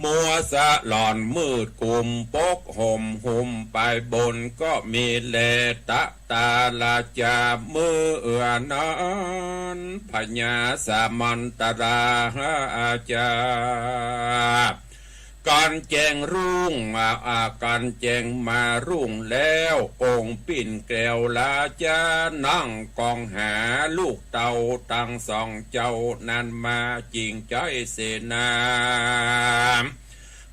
มัวสะหล่อนมืดกุมปกห่มหุ้มไปบนก็มีแล ตะตาราจามื้อเอือนั้น พญาสามันตราอาจา กั๋นแจ้งรุ่ง อา อา กั๋นแจ้งมารุ่งแล้ว องค์ปิ้นแก้วราจา นั่งกองหาลูกเต้าตังสองเจ้านั้นมา จิ่งใจ๊เสนา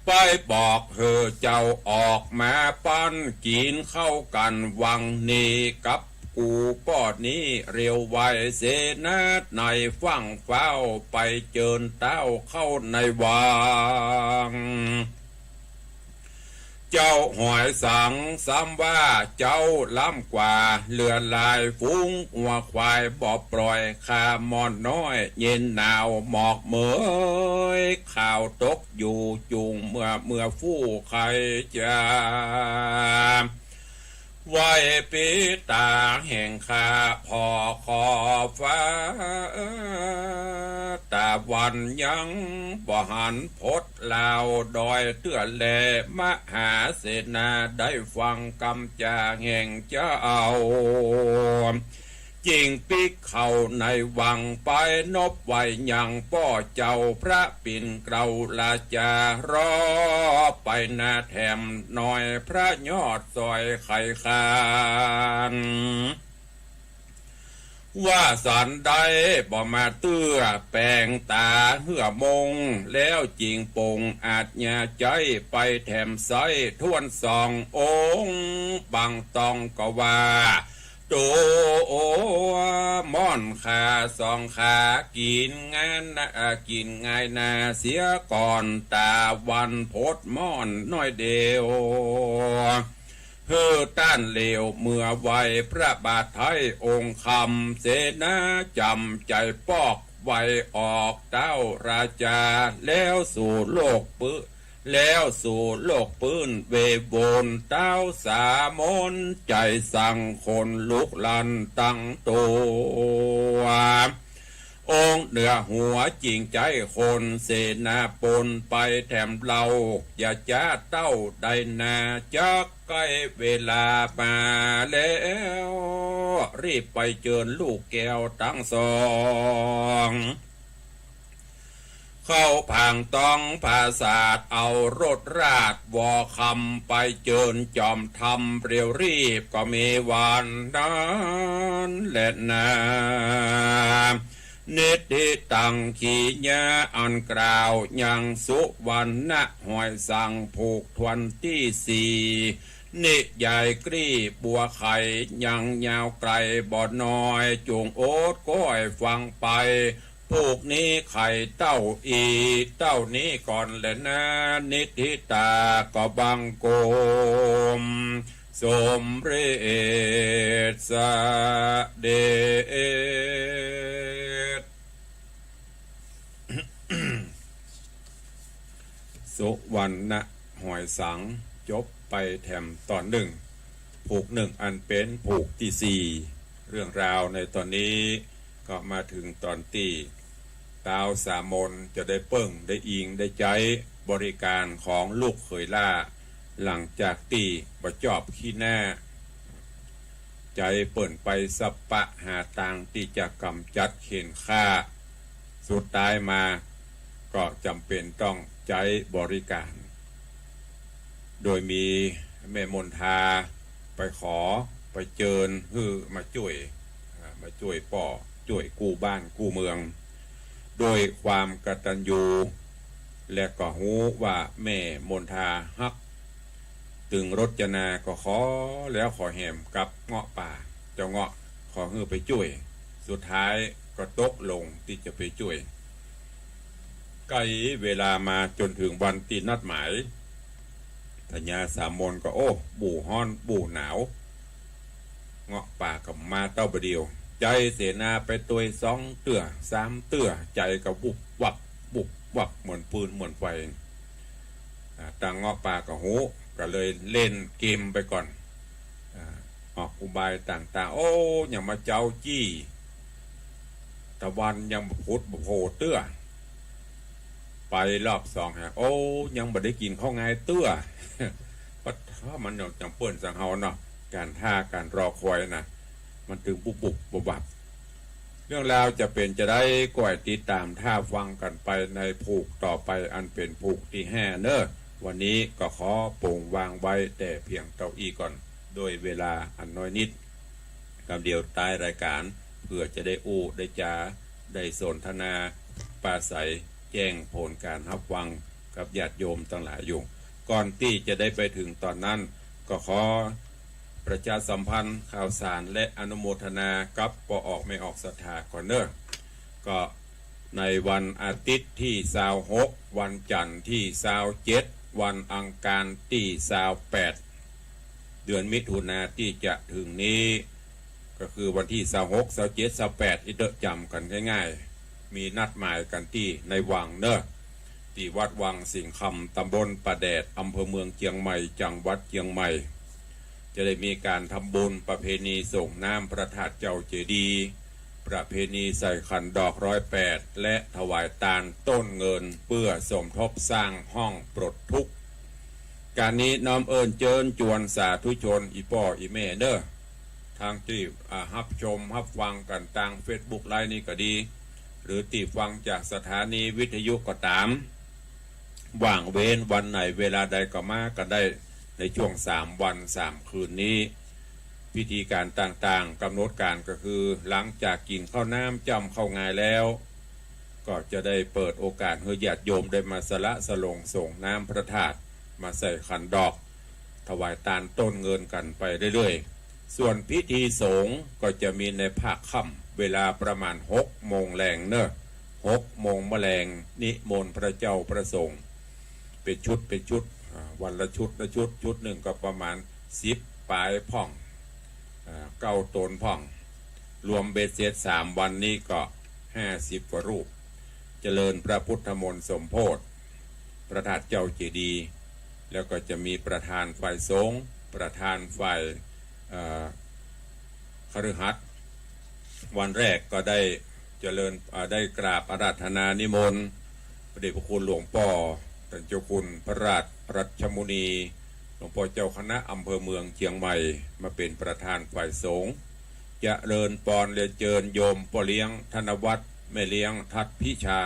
ไปบอกหื้อเจ้าออกมาปันกิ๋นข้าวกั๋นหวังนี้กับกูป้อนี้เร็วไว เสนาในฟั่งฟ้าวไปเจิญเต้าเข้าในวัง เจ้าหอยสังซ้ำว่า เจ้าล้ำกว่าเหลือหลายฝูงงัวควายบ่ปล่อย ข้าม่อนน้อยเย็นหนาวหมอกเหมย ข่าวตกอยู่จุ่งเมื่อ เมื่อฟู่ใค่จะ ไหว้ปิตาแห่งข้าผ่อขอบฟ้า ตะวันยังบ่หันพดลาวดอยเตื้อแล มหาเสนาได้ฟังกำจาแห่งเจ้า จิ่งปิ๊กเข้าในวังไปนบไหว้ยังป้อเจ้าพระปิ่นเกล้าราจา รอไปนาแถมหน่อยพระยอดสอยไขคาน ว่าสันได้ บ่มาเตื้อแป๋งต๋าเหื้อมง แล้วจิ่งปงอาจญาใจ๊ ไปแถมไส้ถ้วนสององค์ บางตองก็ว่า ตั๋วม่อนขาสองขา กิ๋นงานนา กิ๋นง่ายนา เสียก่อนต๋าวันพดม่อนน้อยเดียว หื้อต้านเหลวเมือไหว้พระบาทไท้องค์คำ เสนาจ๋ำใจ๋ปอกไหว้ออกเต้าราจา แล้วสู่โลกปื้น แล้วสู่โลกปื้นเวโบน เต้าสามนใจ๋สั่งขนลุกลั่นตังตั๋ว องค์เหนือหัวจิ่งใจ๊คน เสนาปนไปแถมเฮา อย่าจ๊าเต้าได้นา จักใก้เวลามาแล้ว รีบไปเจิญลูกแก้วตังสอง เข้าผางต้องผาสาท เอารถราชวอคำ ไปเจิญจอมธรรมเร็วรีบ ก็มีวันนั้นแลนา นิทธิตัง ขีญาอันกล่าวยังสุวรรณะหอยสัง ผูกถ้วนตี้สี่ นิยายกลี้บัวไข ยังยาวไกลบ่น้อย จุ่งอดก้อยฟังไป ผูกนี้ไขเต้าอี้ เต้านี้ก่อนแลนา นิทธิตา ก็บังคมสมเร็จเสด็จ สุวรรณะหอยสัง จบไปแถมต๋อนนึ่ง ผูกนึ่งอันเป๋นผูกตี้สี่ เรื่องราวในต๋อนนี้ก็มาเถิงต๋อนตี้ ต้าวสามนจะได้เปิ้ง ได้อิง ได้ใจ๊บริก๋านของลูกเขยหล้า หลังจากตี้บ่จอบขี้หน้า ใจ๊เปิ้นไปสะปะหาตางตี้จะก๋ำจัดเข่นฆ่า สุดต๊ายมาก็จ๋ำเป๋นต้องใจ๊บริก๋าน โดยมีแม่มนทาไปขอ ไปเจิญหื้อมาจ้วย อ่า มาจ้วยป้อ จ้วยกู้บ้านกู้เมือง ด้วยความกตัญญู และก็ฮู้ว่าแม่มนทาฮัก ตึงรจนาก็ขอแล้วขอแหมกับเงาะป่า เจ้าเงาะขอหื้อไปจ้วย สุดท้ายก็ตกลงตี้จะไปจ้วย ใก้เวลามาจ๋นเถิงวันตี้นัดหมาย พญาสามนก็ โอ้ บู่ฮ้อนบู่หนาว เงาะป่าก็มาเต้าบ่าเดี่ยว ใจ๊เสนาไปตวยสองเตื้อสามเตื้อ ใจ๋ก็วุบวับ วุบวับ เหมือนฟืนเหมือนไฟ อ่า ตางเงาะป่าก็ฮู้ ก็เลยเล่นเกมไปก่อน อ่า ออกอุบายต่างๆ โอ้ ยังบ่าเจ๊าจี้ ตะวันยังบ่ผุดบ่โผล่เตื้อ ไปรอบสองฮะ โอ้ ยังบ่ได้กิ๋นข้าวงายเตื้อ ปะท้อ มันยัง ยังเปิ้นสังเฮาเนาะ ก๋านท่าก๋านรอคอยน่ะ มันตึงบุบบุบบับบับ เรื่องราวจะเป๋นจาใด ก้อยติดต๋ามท่าฟังกั๋นไปในผูกต่อไป อันเป๋นผูกตี้ห้าเน่อ วันนี้ก็ขอปงวางไว้แต่เพียงเต้าอี้ก่อน โดยเวลาอันน้อยนิด กำเดียวต๊ายรายก๋าน เปื้อจะได้อู้ได้จ๋า ได้สนทนาปราศรัย แจ้งผลก๋านฮับฟังกับญาติโยมตังหลายอยู่ ก่อนตี้จะได้ไปเถิงต๋อนนั้น ก็ขอประชาสัมพันธ์ข่าวสารและอนุโมทนากับป้อออกแม่ออกศรัทธาก่อนเน่อ ก็ในวันอาทิตย์ตี้ซาวหก วันจันทร์ตี้ซาวเจ็ด วันอังคารตี้ซาวแปด เดือนมิถุนาตี้จะเถิงนี้ ก็คือวันตี้ซาวหก ซาวเจ็ด ซาวแปด ตี้เต๊อะจ๋ำกั๋นง่ายๆ มีนัดหมายกั๋นตี้ในวังเน่อ ตี้วัดวังสิงห์คำ ต๋ำบลป่าแดด อำเภอเมืองเจียงใหม่ จังหวัดเจียงใหม่ จะได้มีก๋านทำบุญประเพณีส่งน้ำพระธาตุเจ้าเจดีย์ ประเพณีใส่ขันดอกร้อยแปด และถวายตานต้นเงิน เปื้อสมทบสร้างห้องปลดทุกข์ ก๋านนี้น้อมเอิ้นเจิญจวนสาธุชนอี่ป้ออี่แม่เน่อ ทั้งตี้ อ่า ฮับชมฮับฟังกั๋นตางเฟซบุ๊กไลฟ์นี้ก็ดี หรือตี้ฟังจากสถานีวิทยุก็ต๋าม ว่างเว้นวันไหนเวลาใดก็มากั๋นได้ ในช่วงสามวันสามคืนนี้ พิธีก๋านต่างๆ ก๋ำหนดก๋านก็คือ หลังจากกิ๋นข้าวน้ำจ้ำข้าวงายแล้ว ก็จะได้เปิดโอกาสหื้อญาติโยมได้มาสละสลงสรงน้ำพระธาตุ มาใส่ขันดอก ถวายตานต้นเงินกั๋นไปเรื่อยๆ ส่วนพิธีสงฆ์ก็จะมีในภาคค่ำ เวลาประมาณหกโมงแลงเนาะ หกโมงมะแลง นิมนต์พระเจ้าพระสงฆ์ เป๋นชุดเป๋นชุด อ่า วันละชุดละชุด ชุดนึ่งก็ประมาณสิบป๋ายพ่อง อ่า เก้าต๋นพ่อง รวมเบ็ดเสร็จสามวันนี้ก็ห้าสิบกว่ารูป เจริญพระพุทธมนต์สมโภช พระธาตุเจ้าเจดีย์ แล้วก็จะมีประธานฝ่ายสงฆ์ ประธานฝ่าย เอ่อ คฤหัสถ์ วันแรกก็ได้เจริญ อ่า ได้กราบอาราธนานิมนต์ พระเดชพระคุณหลวงป้อ ต้านเจ้าคุณพระราชรัชมุนี หลวงป้อเจ้าคณะอำเภอเมืองเจียงใหม่ มาเป๋นประธานฝ่ายสงฆ์ เจริญปอนเรียนเจิญโยมป้อเลี้ยงธนวัฒน์ แม่เลี้ยงทัดพิชา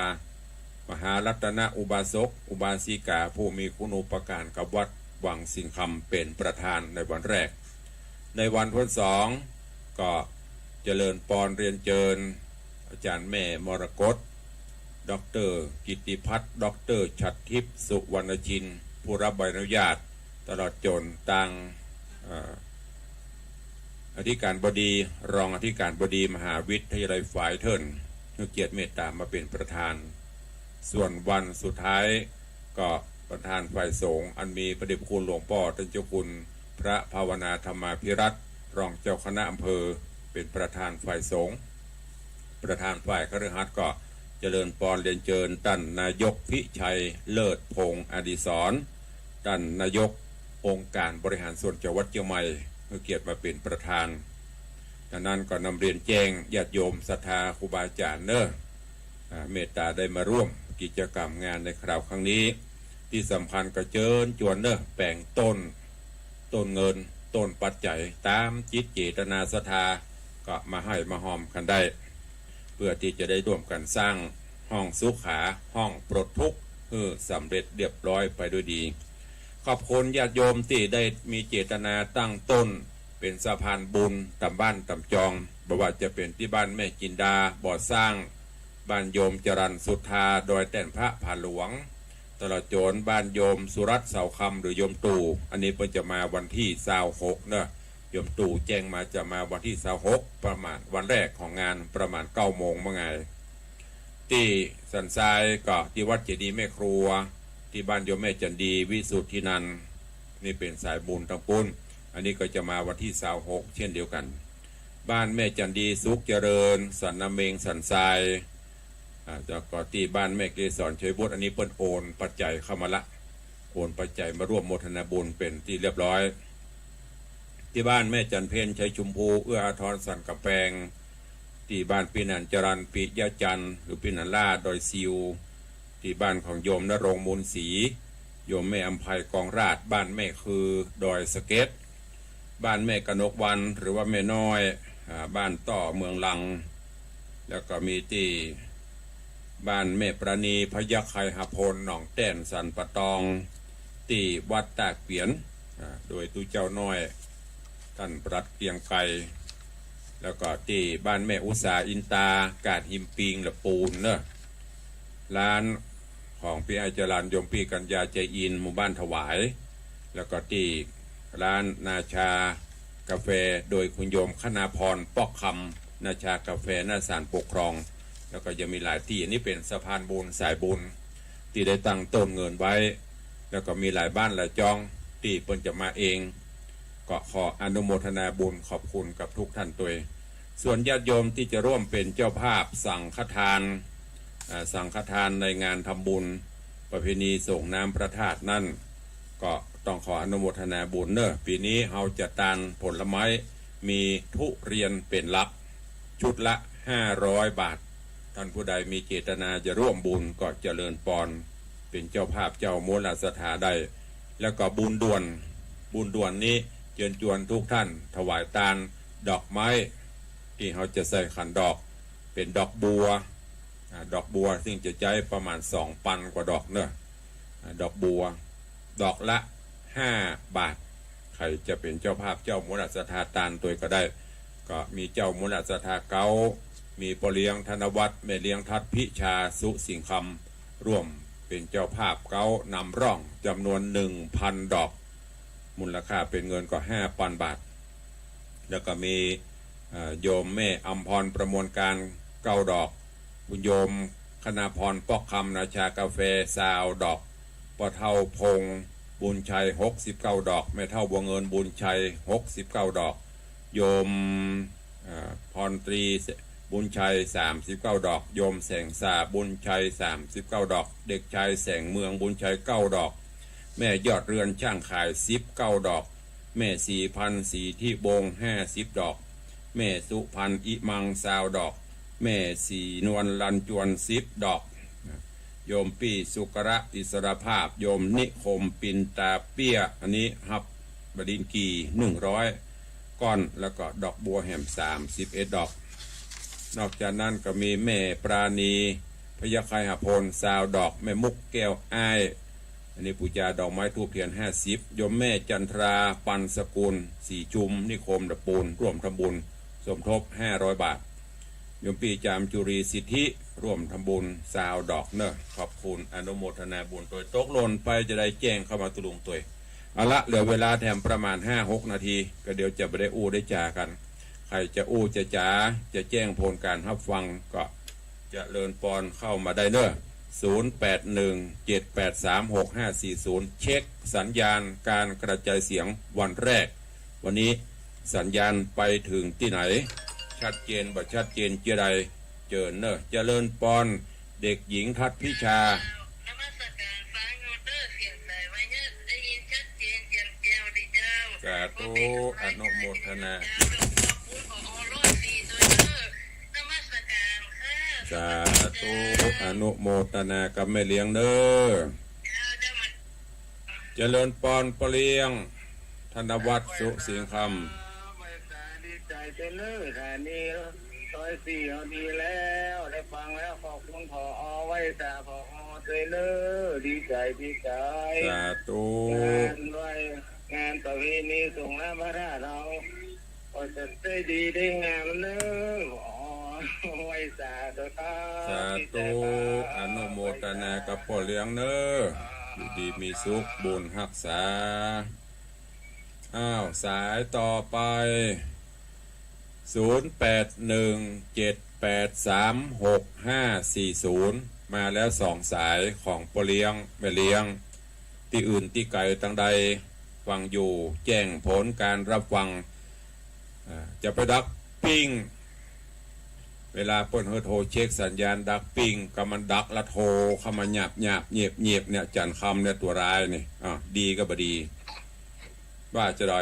มหารัตนอุบาสก อุบาสิกา ผู้มีคุณูปการกับวัดวังสิงห์คำ เป๋นประธานในวันแรก ในวันวันสอง ก็เจริญปอนเรียนเจิญอาจ๋ารย์แม่มรกต ด็อกเตอร์กิตติพัฒน์ ด็อกเตอร์ฉัตรทิพย์ สุวรรณชิน ผู้รับใบอนุญาต ตลอดจ๋นตาง เอ่อ อธิการบดี รองอธิการบดีมหาวิทยาลัยฝายเถิน หื้อเกียรติเมตต๋ามาเป๋นประธาน ส่วนวันสุดท้ายก็ประธานฝ่ายสงฆ์ อันมีพระเดชพระคุณหลวงป้อต้านเจ้าคุณพระภาวนาธรรมาภิรัตน์ รองเจ้าคณะอำเภอ เป๋นประธานฝ่ายสงฆ์ ประธานฝ่ายคฤหัสถ์ก็เจริญปอนเรียนเจิญต้านนายกพิชัย เลิศพงษ์อดิศร ต้านนายกองค์การบริหารส่วนจังหวัดเจียงใหม่ หื้อเกียรติมาเป๋นประธาน ดังนั้นก็นำเรียนแจ้งญาติโยมศรัทธาครูบาอาจ๋ารย์เนาะ อ่า เมตต๋าได้มาร่วมกิจกรรมงานในคราวครั้งนี้ ตี้สำคัญก็เจิญจวนเนาะ แป๋งต้น ต้นเงิน ต้นปัจจัย ต๋ามจิตเจตนาศรัทธา ก็มาหื้อมาฮอมกั๋นได้ เปื้อตี้จะได้ร่วมกั๋นสร้างห้องสุขา ห้องปลดทุกข์ หื้อสำเร็จเรียบร้อยไปด้วยดี ขอบคุณญาติโยมตี้ได้มีเจตนาตั้งต้นเป๋นสะพานบุญต๋ามบ้านต๋ามจอง บ่ว่าจะเป๋นตี้บ้านแม่จินดา บ่อสร้าง บ้านโยมจรัญสุธา ดอยแต้นพระผาหลวง ตลอดจ๋นบ้านโยมสุรัตน์เสาคำ หรือโยมตู่ อันนี้เปิ้นจะมาวันตี้ซาวหกเนาะ โยมตู่แจ้งมาจะมาวันตี้ซาวหก ประมาณวันแรกของงาน ประมาณเก้าโมงว่าไง ตี้สันทรายก็ตี้วัดเจดีย์แม่ครัว ตี้บ้านโยมแม่จันดี วิสุทธินันท์ นี่เป๋นสายบุญตางปู้น อันนี้ก็จะมาวันตี้ซาวหก เช่นเดียวกั๋น บ้านแม่จันดี สุขเจริญ สันนาเมง สันทราย อ่า แล้วก็ตี้บ้านแม่เกสร ชัยวุฒิ อันนี้เปิ้นโอนปัจจัยเข้ามาละ โอนปัจจัยมาร่วมโมทนาบุญเป๋นตี้เรียบร้อย ตี้บ้านแม่จันเพ็ญ ชัยชมพู เอื้ออาทร สันก๋ำแปง ตี้บ้านปี้นันจรัญ ปิยะจันทร์ หรือปี้นันล่า ดอยซิว ตี้บ้านของโยมณรงค์ มูลศรี โยมแม่อำไพ กองราช บ้านแม่คือ ดอยสะเก็ด บ้านแม่กนกวรรณ หรือว่าแม่น้อย อ่า บ้านต้อ เมืองลัง แล้วก็มีตี้บ้านแม่ประณี พยัคฆ์ไคหพล หนองแต้น สันป่าตอง ตี้วัดต้าเปียน อ่า โดยตุ๊เจ้าน้อย ต้านปลัดเกรียงไกร แล้วก็ตี้บ้านแม่อุตสา อินตา กาดหิมปิง ละปูนเนาะ ร้านของปี้อ้ายจรัญ โยมปี้กัญญา ใจอิน หมู่บ้านถวาย แล้วก็ตี้ร้านนาชากาแฟ โดยคุณโยมคณาพร ป๊อกคำ นาชากาแฟ หน้าศาลปกครอง แล้วก็ยังมีหลายตี้ อันนี้เป๋นสะพานบุญ สายบุญ ตี้ได้ตั้งต้นเงินไว้ แล้วก็มีหลายบ้านหลายจอง ตี้เปิ้นจะมาเอง ก็ขออนุโมทนาบุญขอบคุณกับทุกท่านตวย ส่วนญาติโยมตี้จะร่วมเป๋นเจ้าภาพสังฆทาน อ่า สังฆทานในงานทำบุญประเพณีส่งน้ำพระธาตุนั้น ก็ต้องขออนุโมทนาบุญเนาะ ปี๋นี้เฮาจัดตานผลไม้ มีทุเรียนเป๋นหลัก ชุดละห้าร้อยบาท ท่านผู้ใดมีเจตนาจะร่วมบุญก็เจริญปอน เป๋นเจ้าภาพเจ้ามูลศรัทธาได้ แล้วก็บุญด่วน บุญด่วนนี้เจิญจวนทุกท่านถวายตานดอกไม้ ตี้เฮาจะใส่ขันดอก เป๋นดอกบัว อ่า ดอกบัวซึ่งจะใจ๊ประมาณสองปันกว่าดอกเนาะ อ่า ดอกบัว ดอกละห้าบาท ใผจะเป๋นเจ้าภาพ เจ้ามูลศรัทธาตานตวยก็ได้ ก็มีเจ้ามูลศรัทธาเก๊า มีป้อเลี้ยงธนวัฒน์ แม่เลี้ยงทัดพิชา สุสิงห์คำ ร่วมเป๋นเจ้าภาพเก๊านำร่องจ๋ำนวนหนึ่งพันดอก มูลค่าเป๋นเงินก็ห้าปันบาท แล้วก็มี เอ่อ โยมแม่อำพรประมวลการเก้าดอก โยมคณาพรป๊อกคำ นาชากาแฟซาวดอก ป้อเฒ่าพงษ์บุญชัยหกสิบเก้าดอก แม่เฒ่าบัวเงินบุญชัยหกสิบเก้าดอก โยม เอ่อ พรตรีบุญชัยสามสิบเก้าดอก โยมแสงสาบุญชัยสามสิบเก้าดอก เด็กชายแสงเมืองบุญชัยเก้าดอก แม่ยอดเรือนช่างขายสิบเก้าดอก แม่ศรีพันธ์ ศรีทิวงศ์ห้าสิบดอก แม่สุพันธ์ อิมังซาวดอก แม่ศรีนวล ลันจวนสิบดอก โยมปี้สุกระอิสรภาพ โยมนิคมปินตาเปี้ย อันนี้ฮับบดินทร์กี่หนึ่งร้อยก้อน แล้วก็ดอกบัวแหมสามสิบเอ็ดดอก นอกจากนั้นก็มีแม่ปราณี พยัคฆไคหพลซาวดอก แม่มุกแก้วอ้าย อันนี้ปู๋จาดอกไม้ธูปเตียนห้าสิบ โยมแม่จันทรา ปันสกุล ศรีชุม นิคมตะปูน ร่วมทำบุญสมทบห้าร้อยบาท โยมปี้จามจุรีสิทธิ ร่วมทำบุญซาวดอกเน่อ ขอบคุณอนุโมทนาบุญตวย ตกหล่นไปจะได้แจ้งเข้ามาตุลุงตวย เอาละ เหลือเวลาแถมประมาณห้าหกนาที ก็เดี๋ยวจะบ่ได้อู้ได้จ๋ากั๋น ใผจะอู้จะจ๋า จะแจ้งผลการฮับฟังก็ เจริญปอนเข้ามาได้เน่อ ศูนย์แปดหนึ่ง เจ็ดแปดสาม หกห้าสี่ศูนย์ เช็คสัญญาณการกระจายเสียงวันแรก วันนี้สัญญาณไปถึงตี้ไหน ชัดเจนบ่ชัดเจนเจ้าใด เจิญเน่อ เจริญปอน เด็กหญิงทัดพิชา นมัสการ ฟังอยู่เน่อ เสียงใสไวเน่อ ได้ยินชัดเจนแจ่มแจ้วดีเจ้า สาธุ อนุโมทนา เจ้า ขอบคุณผอ.ร้อยสี่ ด้วยเน่อ นมัสการค่ะ สาธุ อนุโมทนากับแม่เลี้ยงเน่อ เจ้า เจ้า มา เจริญปอนป้อเลี้ยง ธนวัฒน์ สุสิงห์คำ ไหว้สาดีใจ๋เจ้าเน่อ ฐานีร้อยสี่ เอาดีแล้ว ได้ฟังแล้ว ขอบคุณผอ.ไหว้สาผอ.ด้วยเน่อ ดีใจ๋ ดีใจ๋ สาธุ งานไหว้ งานประเพณีสงฆ์น้ำพระธาตุเฮา ก็จะได้ดีได้งามเน่อ ผอ.ไหว้สาเถาะครับ สาธุ ดีใจ๋ครับ อนุโมทนากับป้อเลี้ยงเน่อ อยู่ดีมีสุข บุญฮักษา อ้าว สายต่อไป ศูนย์แปดหนึ่ง เจ็ดแปดสาม หกห้าสี่ศูนย์ มาแล้วสองสายของป้อเลี้ยงแม่เลี้ยง ตี้อื่นตี้ไก๋ตังใดฟังอยู่ แจ้งผลการฮับฟัง อ่า จะไปดักปิ้ง เวลาเปิ้นหื้อโทรเช็คสัญญาณดักปิ้ง ก็มันดักละโทรเข้ามาหยาบๆ เยียบๆ เนี่ย จันทร์คำเนี่ยตั๋วร้ายนี่ อ่า ดีก็บ่ดี ว่าจะใด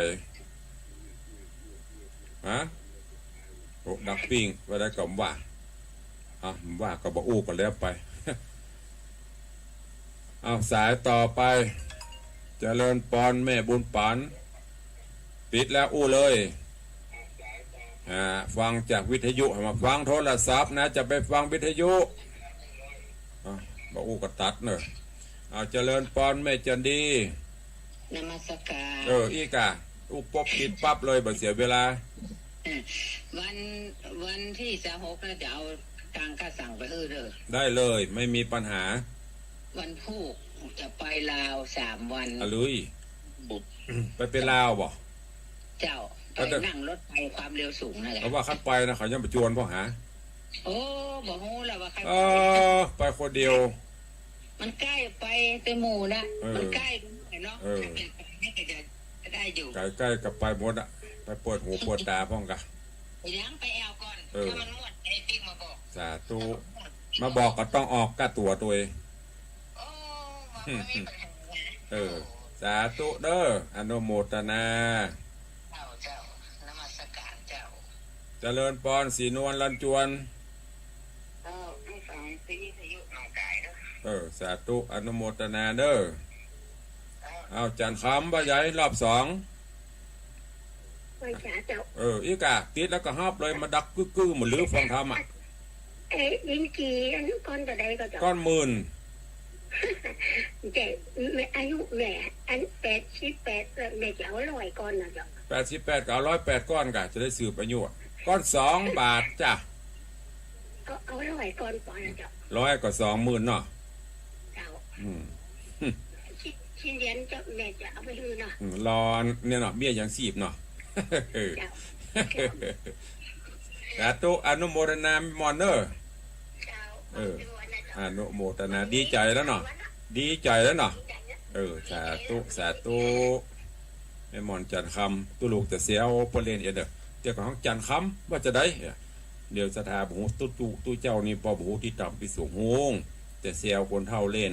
ฮะ โอ้ ดักปิ้ง ว่าได้ก็บ่ว่า อ่ะ บ่ว่าก็บ่อู้ก็แล้วไป เอา สายต่อไป เจริญปอนแม่บุญปัน ปิดแล้วอู้เลย อ่า ฟังจากวิทยุ มาฟังโทรศัพท์นะ จะไปฟังวิทยุ อ่ะ บ่อู้ก็ตัดเน่อ เอา เจริญปอนแม่จันดี นมัสการ เออ อี้ก่ะ อู้ปุ๊บปิดปั๊บเลย บ่เสียเวลา เออ วัน วันตี้ซาวหกน่าจะเอาตังค่าสั่งไปหื้อเน่อ ได้เลย ไม่มีปัญหา วันพูกจะไปลาวสามวัน อะลุย บุก ไปเป็นลาวบ่ เจ้า ไป ไปเด้อ นั่งรถไฟความเร็วสูงนั่นแหละ เพราะว่าคันไปนะ เขายังบ่จวนพ่องหา โอ้ บ่ฮู้แล้วว่าใคร เออ ไปคนเดียว มันใก้ไปแต่หมู่นะ เออ มันใก้ไปหน่อยเนาะ เออ ถ้าเป๋นไปนี่ก็จะ ก็ได้อยู่ ใก้ๆ ก็ไปหมดอะ ไปเปิดหูเปิดต๋าพ่องกะ ยังไปแอวก่อน เออ ถ้ามันหมดไอ้ปิ๊กมาบอก สาธุ ถ้ามันหมด มาบอกก็ต้องออกก้าตั๋วตวย โอ้ มาบ่มีปัญหานะ เออ สาธุเน่อ อนุโมทนา เจ้า เจ้า นมัสการเจ้า เจริญปอน ศรีนวล ลันจวน เจ้า ทั้งสองที่วิทยุหนองคายเน่อ เออ สาธุ อนุโมทนาเน่อ เจ้า เอา จันทร์คำ ว่าใหญ่ รอบสอง ไหว้สาเจ้า เออ อี้ก่ะ ติดแล้วก็ฮับเลย มาดักกึ๊กๆ เหมือนลือฟังธรรมอะ เอ๊ะ ดินกี่อันก้อนเต้าใดก็เจ้า ก้อนหมื่น แต่แม่ อายุแม่อันแปดสิบแปดแล้ว แม่จะเอาร้อยก่อนนะเจ้า แปดสิบแปดก็เอาร้อยแปดก่อนก่ะ จะได้สืบอายุ ก่อนสองบาทจ้ะ เอา เอาร้อยก่อนก่อนนะเจ้า ร้อยก็สองหมื่นเนาะ เจ้า อืม ชิ้น ชิ้นเหรียญเจ้า แม่จะเอาไปหื้อเนาะ อืม รอเนี่ยเนาะ เบี้ยยังชีพเนาะ เจ้า สาธุ อนุโมทนาแม่หม่อนเน่อ เจ้า เออ อนุโมทนา ดีใจ๋แล้วเนาะ ดีใจ๋แล้วเนาะ เออ สาธุ สาธุ แม่หม่อนจันทร์คำ ตุ๊ลูกจะเสียวเปิ้นเล่นเอ็ดเด้อ เดี๋ยวก็ฮ้องจันทร์คำ ว่าจะได้ เดี๋ยวศรัทธาบ่ฮู้ ตุ๊ ตุ๊ ตุ๊เจ้านี่ป้อบ่ฮู้ตี้ต่ำตี้สูง ฮู้แต่เสียวคนเฒ่าเล่น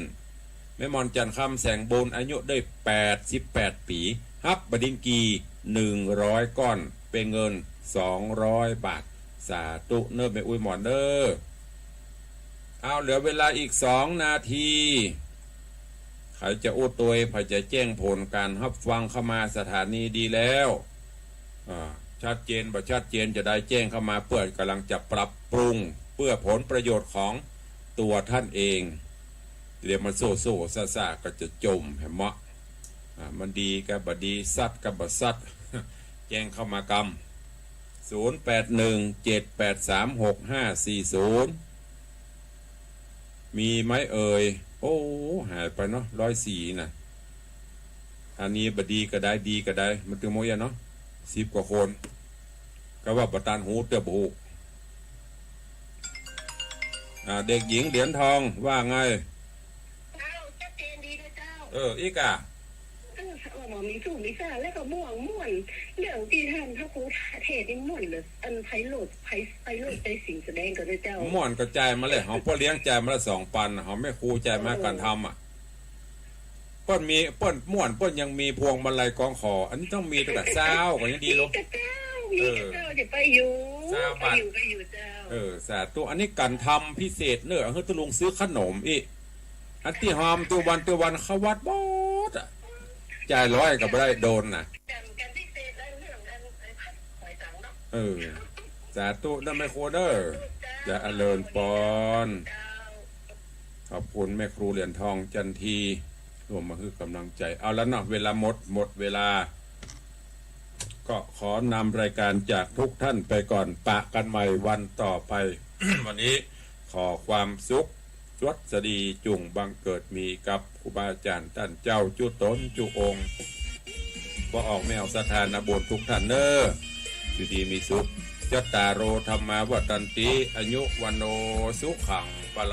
แม่หม่อนจันทร์คำ แสงบุญ อายุได้แปดสิบแปดปี๋ ฮับบดินทร์กี่ หนึ่งร้อยก้อน เป๋นเงินสองร้อยบาท สาธุเน่อแม่อุ๊ยหม่อนเน่อ เอา เหลือเวลาอีกสองนาที ใผจะอู้ตวย ใผจะแจ้งผลก๋านฮับฟังเข้ามาสถานีดีแล้ว อ่า ชัดเจนบ่ชัดเจนจะได้แจ้งเข้ามา เปื้อก่ำลังจะปรับปรุง เปื้อผลประโยชน์ของตั๋วท่านเอง เดี๋ยวมันโซ่ๆซ่าๆก็จะจ่ม หันบ่ อ่า มันดีกับบ่ดี ซัดกับบ่ซัด แจ้งเข้ามากำ ศูนย์แปดหนึ่ง เจ็ดแปดสาม หกห้าสี่ศูนย์ มีไหมเอ่ย โอ้ หายไปเนาะ ร้อยสี่น่ะ อันนี้บ่ดีก็ได้ ดีก็ได้ มันตึงหมดอะเนาะ สิบกว่าคน ก็ว่าบ่ตันหูเตื้อบ่ฮู้ อ่า เด็กหญิงเหรียญทองว่าไง เจ้า ชัดเจนดีนะเจ้า เออ อีกอะ เออ ว่าบ่มีสู้มีซ่า แล้วก็ม่วนม่วน เรื่องตี้ท่านพระครูเทศน์นี่ม่วนเหลือ อันไพโรจน์ ไพ ไพโรจน์ ชัยสิงห์แสดงก็ได้เจ้า ม่วนก็จ่ายมาแล้ว เฮาป้อเลี้ยงจ่ายมาแล้วสองปัน เฮาแม่ครูจ่ายมาก๋านทำอะ เปิ้นมี เปิ้นม่วน เปิ้นยังมีพวงมาลัยคล้องคอ อันนี้ต้องมีตั้งแต่เช้าก็ยังดีลูก มีกับเจ้า มีกับเจ้า เออ เดี๋ยวไปอยู่ เช้า ไป บาท อยู่ ไปอยู่เจ้า เออ สาธุ อันนี้ก๋านทำพิเศษเน่อ หื้อตุ๊ลุงซื้อขนมอี้ อันตี้หอมตุ๊วันตุ๊วันเข้าวัดหมดอะ จ่ายร้อยก็บ่ได้ โดนน่ะ ก๋านพิเศษเรื่องอัน ไอ้ผัดหอยสังเนาะ เออ สาธุเน่อแม่ครูเน่อ เจ้า เจริญปอน เจ้า ขอบคุณแม่ครูเหรียญทองจันที ร่วมมาหื้อก๋ำลังใจ๋ เอาละเนาะ เวลาหมด หมดเวลา ก็ขอนำรายการจากทุกท่านไปก่อน ปะกันใหม่วันต่อไป วันนี้ขอความสุข สวัสดีจุ่งบังเกิดมีกับครูบาอาจ๋ารย์ต้านเจ้าจุ๊ต๋นจุ๊องค์ บ่ออกแม่ออกศรัทธานาบุญทุกท่านเน่อ อยู่ดีมีสุข จัตตาโร ธัมมา วัฑฒันติ อายุ วัณโณ สุขัง พลั